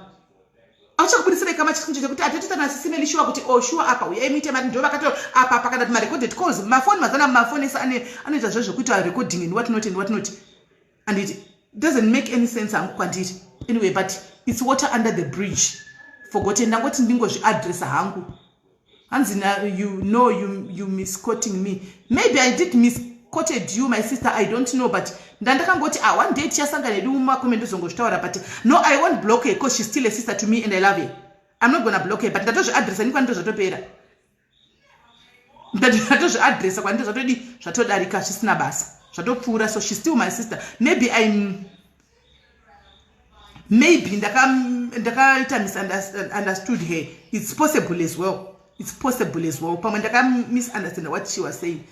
achakubudisirai kama chinhu chekuti atatoita naSis Meli sure kuti, oh sure, apa uyai muite mari, ndo vakato apa apa, kana kuti marecorded calls, mafoni mazana, mafoni ese anoita zvo zvekuita recording and what not and what not, and it doesn't make any sense hangu kwandiri anyway. But it's water under the bridge, forgotten. Ndangoti ndingozviadressa hangu. Hanzi you know you misquoting me. Maybe I did misquoted you, my sister, I don't know, but ndandakangoti, ah, one day tichasangana nedu mumacomments, ndozongozvitaura. But no, I won't block her because she's still a sister to me and I love her. I'm not gonna block her, but ndatozviadressa ni kwandito zvatopera. Ndatozviadressa kwandito, zvatodi, zvatodarika, zvisina basa, zvatopfuura. So she's still my sister. Maybe I'm maybe ndakaita misunderstood her. It's possible as well, it's possible as well. Pamwe ndakamisunderstand what she was saying.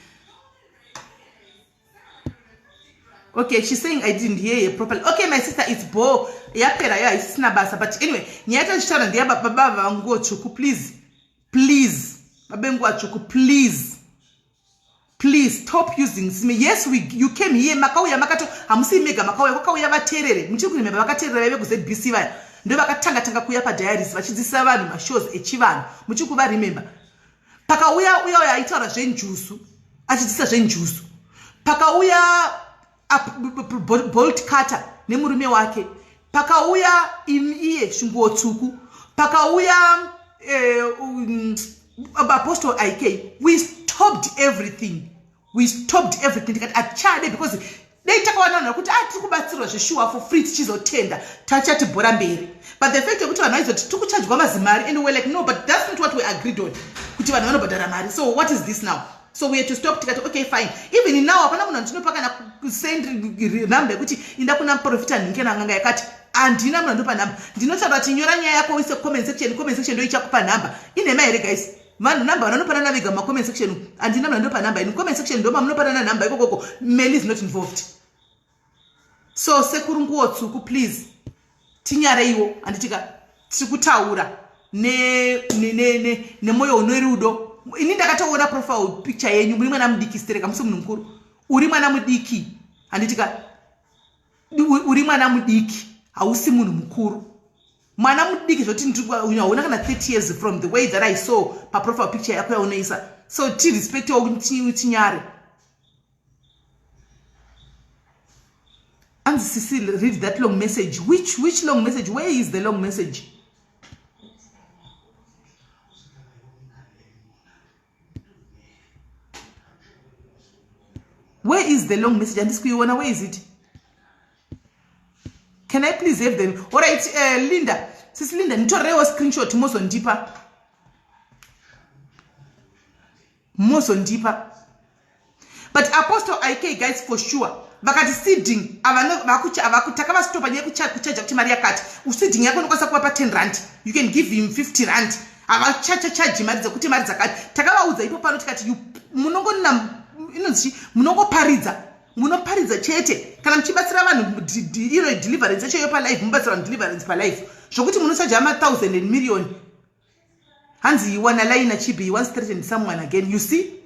Okay, she's saying I didn't hear her properly. Okay, my sister, it's bo yapera yo, haisisina basa. But anyway, nyaya yatachitaura ndeya baba vanguo tsvuku. Please, please, baba venguo tsvuku, please, please stop using sime. Yes, you came here, makauya makato, hamusi mega makauya, kwakauya vateerere. Muchiri kurememba vakateerera vaive kuZBC vaya? Ndo vakatanga tanga kuuya padiaries vachidzidzisa vanhu mashows echivanhu. Muchiri kuvarememba? Pakauya uya uya aitaura zvenjusu, achidzidzisa zvenjusu. Pakauya Bolt Carter nemurume wake. Pakauya iye shinguo tsvuku. Pakauya Apostle IK, we stopped everything. We stopped everything tikati achade because dai takawana vanhu vakuti ah tiri kubatsirwa zveshuwa for free tichizotenda tachati bhora mberi. But the fact yekuti vanhu vaizoti tiri kuchajwa mazimari and we're like no but that's not what we agreed on kuti vanhu vanobhadhara mari. So what is this now? So we had to stop tikati okay fine. Even now hapana munhu andinopa kana kusend number yekuti inda kuna muprofita nhingi kana n'anga yakati handina munhu andopa nhamba. Ndinotaura kuti nyora nyaya yako uise comment section, comment section ndoichakupa nhamba. Inhema here guys? Vanhu nhamba vanopanana vega mumacomment section. Handina munhu andopa nhamba ini. Comment section ndo mamunopanana nhamba ikokoko. Meli is not involved. So sekuru nguwo tsvuku please tinyareiwo handitika tiri kutaura nemwoyo une rudo. Ini ndakatoona profile picture yenyu muri mwana mudiki stereka musi munhu mukuru. Uri mwana mudiki handitika uri mwana mudiki hausi munhu mukuru. Mwana mudiki zvoti hauna kana 30 years from the way that I saw paprofile picture yako yaunoisa. So tirespectewo tinyare. Anzi Sisi, read that long message. Which long message? Where is the long message? Where is the long message? Handisi kuiona. Where is it? Can I please have them? All right, Linda. Sisi Linda, nditorewo screenshot mozondipa. Mozondipa. But Apostle IK guys for sure vakati seeding takavastopa nyaya yekuchaja kuti mari yakati seeding yako inokwanisa kuva pa 10 rand you can give him 50 rand havachachachaji mari dzekuti mari dzakati takavaudza ipo pano tikati munongona inonzi munongoparidza munoparidza chete kana muchibatsira vanhu iro deliverance yacho yopa live mubatsira vanhu deliverance pa live zvokuti munochaja ma 1000 and million hanzi you wanna lie na chibi you once threatened someone again you see.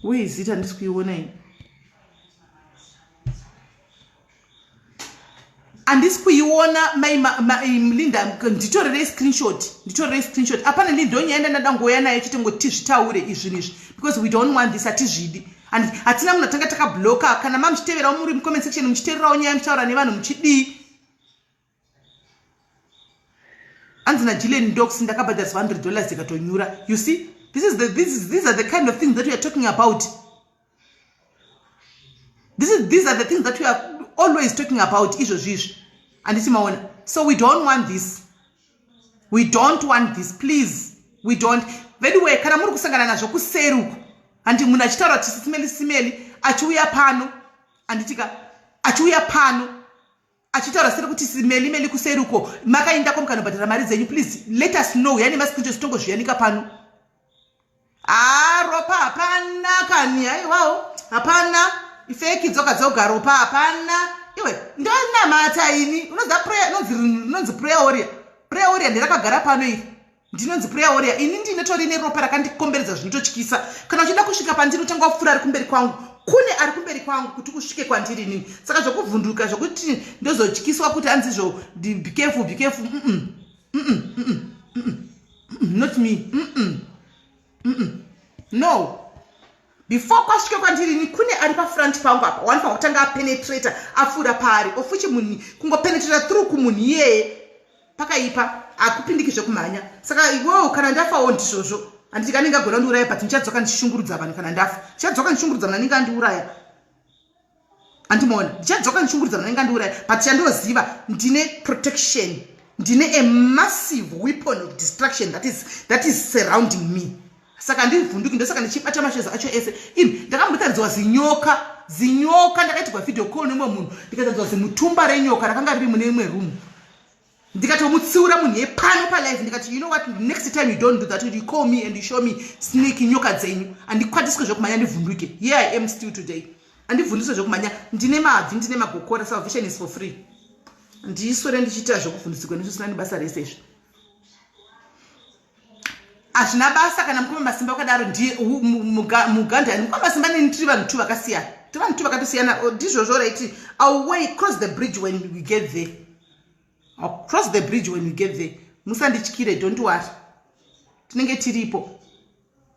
Where is it? Handisi kuiona ini. Handisi kuiona mai Linda nditorerei screenshot. Nditorerei screenshot. Apana Linda ndonyaya ndandada ngoya nayo chete ngoti tizvitaure izvi izvi because we don't want this hatizvidi. And hatina munhu atanga takabloka kana mamuchiteverawo muri mucomment section muchiteererawo nyaya muchitaura nevanhu muchidii. Anzi naJillian Dox ndakabhadhariswa $100 ikatonyura. You see? This is the this is these are the kind of things that we are talking about. These are the things that we are always talking about izvozvi izvi. Handiti maona. So we don't want this. We don't want this, please. We don't. Anyway, kana muri kusangana nazvo kuseri uku. Handi munhu achitaura kuti simeli simeli achiuya pano. Handitika achiuya pano. Achitaura seri kuti simeli meli kuseri uko makaendako mukanobhadhara mari dzenyu please let us know. Yani mascreenshots tongozviyanika pano. Ah, ropa hapana kani aiwawo hapana ifeki dzoga dzoga ropa hapana iwe ndonamata ini unoziva prayer inonzi prayer warrior. Prayer warrior ndirakagara pano iri ndinonzi prayer warrior ini ndinotori neropa rakandikomberedza zvinototyisa kana uchida kusvika pandiri utanga wapfuura ari kumberi kwangu kune ari kumberi kwangu kuti usvike kwandiri inini saka zvokuvhunduka zvokuti ndozotyiswa kuti hanzizvo be careful be careful not me no before kwasvike kwandiri ini kune ari pafront pangu apa wanofanira kutanga apenetrata apfuura paari ofuchi munhu kungopenetrata through kumunhu iyeye pakaipa hakupindiki zvekumhanya saka iwewo kana ndafawo ndizvozvo handiti kanenge agona ndiuraya but ndichadzoka ndichishungurudza vanhu kana ndafa ndichadzoka ndichishungurudza vanhu anenge andiuraya andimaona ndichadzoka ndichishungurudza vanhu anenge andiuraya but chandoziva ndine protection ndine a massive weapon of destruction that is surrounding me saka ndivhunduki ndosaka ndichibata mashezi acho ese ini ndakambotaridzwa zinyoka zinyoka ndakaitirwa video call nemumwe munhu ndikataridzwa zimutumba renyoka rakanga riri mune imwe room ndikatomutsiura munhu yepano palive ndikati you know what next time you don't do that you call me and you show me snake nyoka dzenyu andikwatiswe zvekumhanya ndivhunduke here I am still today andivhundiswe zvekumhanya ndine mabvi ndine magokora salvation is for free ndiswere ndichiita zvekuvhundisirwa nezvisina nebasa rese izvi hazvina basa kana mukoma masimba wakadaro ndiye mugandani mukoma masimba neni tiri vanhu tu vakasiyana tiri vanhu tu vakatosiyana ndizvozvo right I'll way cross the bridge when we get there I'll cross the bridge when we get there musandityire don't worry tinenge tiripo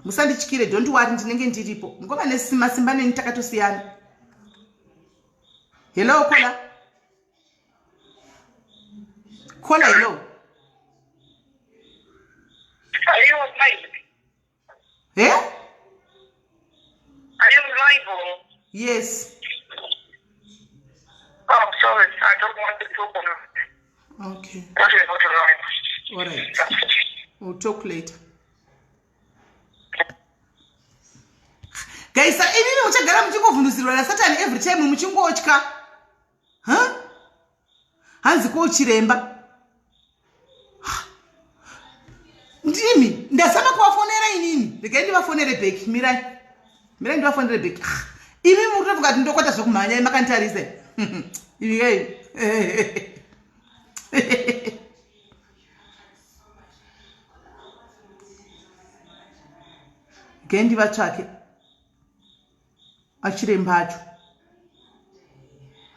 musandityire don't worry ndinenge ndiripo mukoma masimba neni takatosiyana. Hello caller. Caller, hello. Are you on live? Eh? Are you live or? Yes. Oh, sorry. I don't want to talk on. Okay. That is not live. All right. We'll talk later. Guys, inini muchagara muchingovhundusirwa nasatani every time muchingotya. Huh? Hanzi ko chiremba. Ndimi ndasama kuvafonera inini. Regai ndivafonere back. Mirai. Mirai ndivafonere back. Imi muri kutofunga kuti ndokwata zvekumhanya makanditarisa. Imi kai. Regai ndivatsvake. Achiremba acho.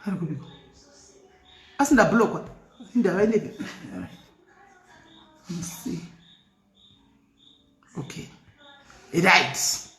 Ari kubikwa. Asi ndablokwa. Ndavaendepi? Let me see. Okay. Right.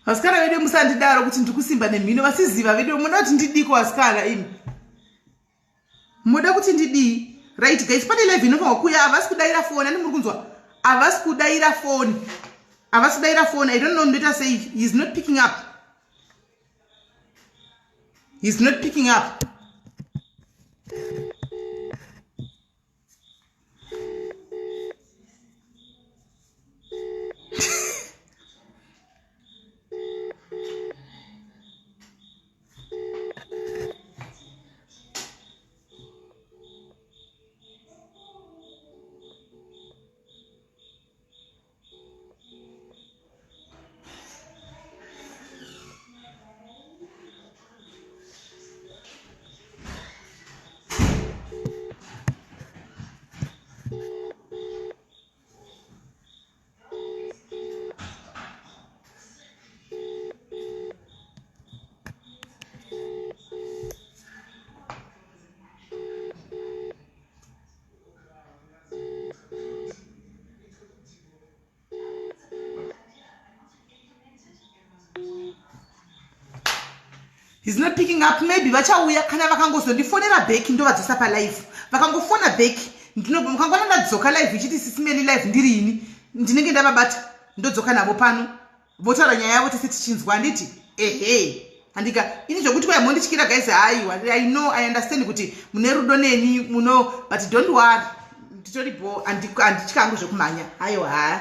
Vasikana vedu musandidaro kuti ndiri kusimba nemhino, vasiziva vedu munoda kuti ndidiko vasikana imi munoda kuti ndidii? Right guys, pane live inofanirwa kuuya, havasi kudaira foni. Ani muri kunzwa? Havasi kudaira foni, havasi kudaira foni. I don't know ndoita sei. He is not picking up, he is not picking up. He's not picking up. Maybe vachauya kana vakangozondifonera back, ndovadzosa palive. Vakangofona back, mukangona ndadzoka live ichiti sisimeli live ndiri ini, ndinenge ndavabata, ndodzoka navo pano, votaura nyaya yavo tese tichinzwa. Handiti ehe, handika ini zvokuti kwai mondityira guys, haiwa. I know, I understand kuti mune rudo neni muno, but don't worry, nditori bo, handityangu zvekumhanya. Aiwa, haa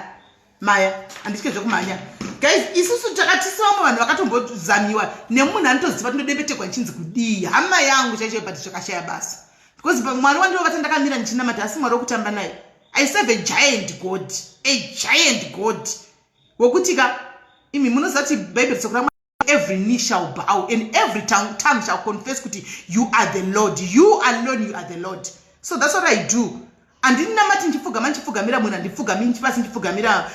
maya, handitye zvekumhanya guys. Isusu takatisi vamwe vanhu vakatombozamiwa nemunhu anotoziva tindodembetegwa nichinzi kudii, hama yangu chaicho, but zvakashaya basa because mwari wandinovata ndakamira ndichinamata, asi mwari wokutamba naye. I serve a giant god, a giant god wokuti ka imi munoziva kuti Bhaibheri soko ramwari, every knee shall bow and every tongue shall confess kuti you are the Lord, you alone, you are the Lord. So that's what I do. Handinamati ndichipfugama ndichipfugamira munhu, handipfugami pasi ndichipfugamira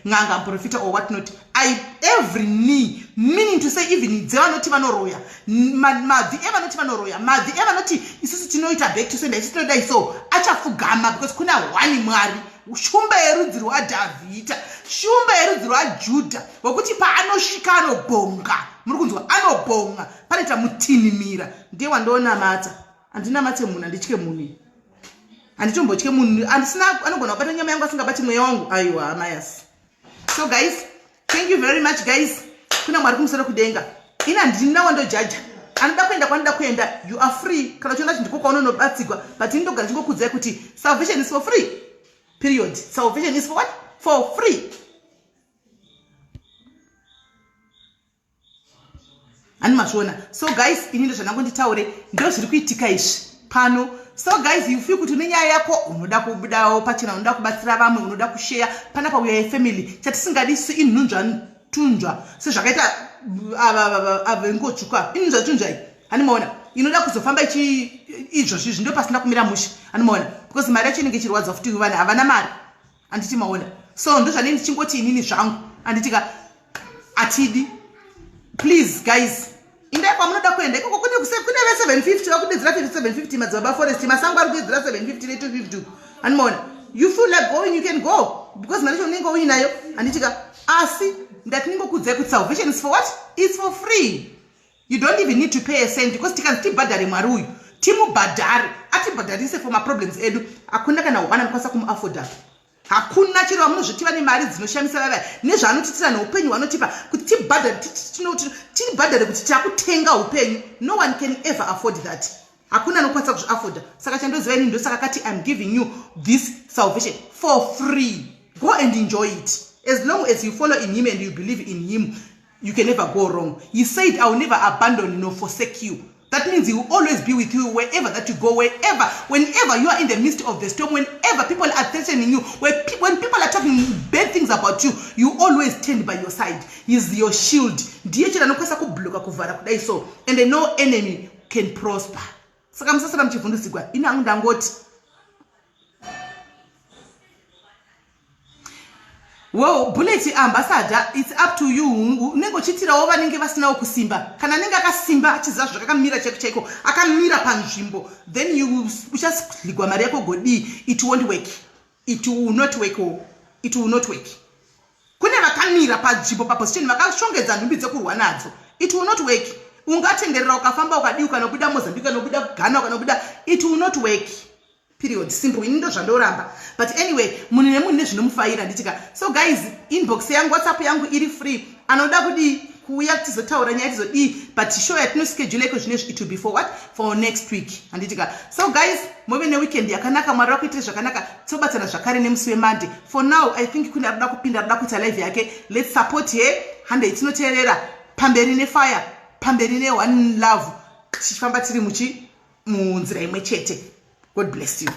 n'anga, muprofita or what not. I every knee, meaning to say even dzevanoti vanoroya, mabvi evanoti vanoroya, mabvi evanoti isusu tinoita back to sender, isusu tinodai, so achapfugama because kuna one Mwari, shumba yerudzi rwaDhavhidha, shumba yerudzi rwaJudha, wekuti paanosvika anobhonga. Muri kunzwa? Anobhonga, panoita mutinhimira. Ndiye wandonamata. Handinamatse munhu, handitye munhu, handitombotye munhu andisina anogona kubata nyama yangu asingabati mweya wangu. Aiwa mayas. So guys, thank you very much guys. Kuna Mwari kumusoro kudenga. Ini handina wandojaja. Anoda kuenda kwanoda kuenda, you are free. Kana uchiona kuti ndiko kwaunonobatsigwa, but ini ndogara chingokudzai kuti salvation is for free, period. Salvation is for what? For free. Hani mazviona? So guys, ini ndozvandangu nditaure, ndo zviri kuitika izvi pano. So guys, you feel kuti une nyaya yako, unoda kubudawo pachena, unoda kubatsira vamwe, unoda kusheya panapa, uya yefamily. Chatisingadi isu inhunzva tunzva sezvakaita ava vengotsvuka, inhunzva tunzva iyi, hani maona, inoda kuzofamba ichi izvozvi izvi, ndo pasina kumira mushe, hani maona, because mari yacho inenge ichirwadza futi, vanhu havana mari, handiti maona? So ndozvanei ndichingoti inini zvangu, handitika, atidi. Please guys, indai kwamunoda kuenda ikoko. Kune ve750 vakudedzera 750, Madzibaba Forest Masango ari kudedzera 750 ne250, handimaona? You feel like going, you can go, because mari yacho unenge uinayo, handitika? Asi ndati ningokudzai kuti salvation is for what? It's for free. You don't even need to pay a cent, because tikanzi tibhadhare Mwari uyu, timubhadhare, atibhadharise for maproblems edu, hakuna kana one anokwanisa kumuafforda. Hakuna. Chero vamunozviti vane mari dzinoshamisa vavaya nezvaanotitira neupenyu hwanotipa, kuti tibhadhare, tibhadhare kuti takutenga upenyu, no one can ever afford that. Hakuna anokwanisa kuzviafforda. Saka chandoziva ini, ndosaka kati I'm giving you this salvation for free. Go and enjoy it. As long as you follow in him and you believe in him, you can never go wrong. He said, "I will never abandon nor forsake you." That means he will always be with you wherever that you go, wherever, whenever you are in the midst of the storm, whenever people are threatening you, when people are talking bad things about you, you always stand by your side. He's your shield. Ndiye chero anokwanisa kubloka, kuvhara kudai so, and no enemy can prosper. Saka musasara muchivhundusigwa. Ini hangu ndangoti, well, Bullet Ambassador, it's up to you. Unenge uchiitirawo vanenge vasinawo kusimba. Kana anenge akasimba, achiziva zvakakamira chaiko chaiko, akamira panzvimbo, then you uchasligwa mari yako godii. It won't work. It will not work. It will not work. Kune vakamira panzvimbo, paposition, vakashongedza nhumbi dzekurwa nadzo. It will not work. Ungatenderera, ukafamba, ukadii, ukanobuda Mozambique, ukanobuda Ghana, ukanobuda, it will not work, period, simple. Ini ndo zvandoramba. But anyway, munhu nemunhu nezvinomufaira, nditika. So guys, inbox yangu, WhatsApp yangu iri free. Anoda kudii, kuuya tizotaura nyaya, tizodii, but show yatinoschedule iko zvinezvi, it will be for what? For next week, handitika? So guys, muve neweekend yakanaka. Mwari vakuitire zvakanaka. Tobatsana zvakare nemusi weMonday. For now, I think kune arikuda kupinda, arikuda kuita live yake. Let's support her. Handei tinoteerera. Pamberi nefire, pamberi neone love, tichifamba tiri muchi munzira imwe chete. God bless you.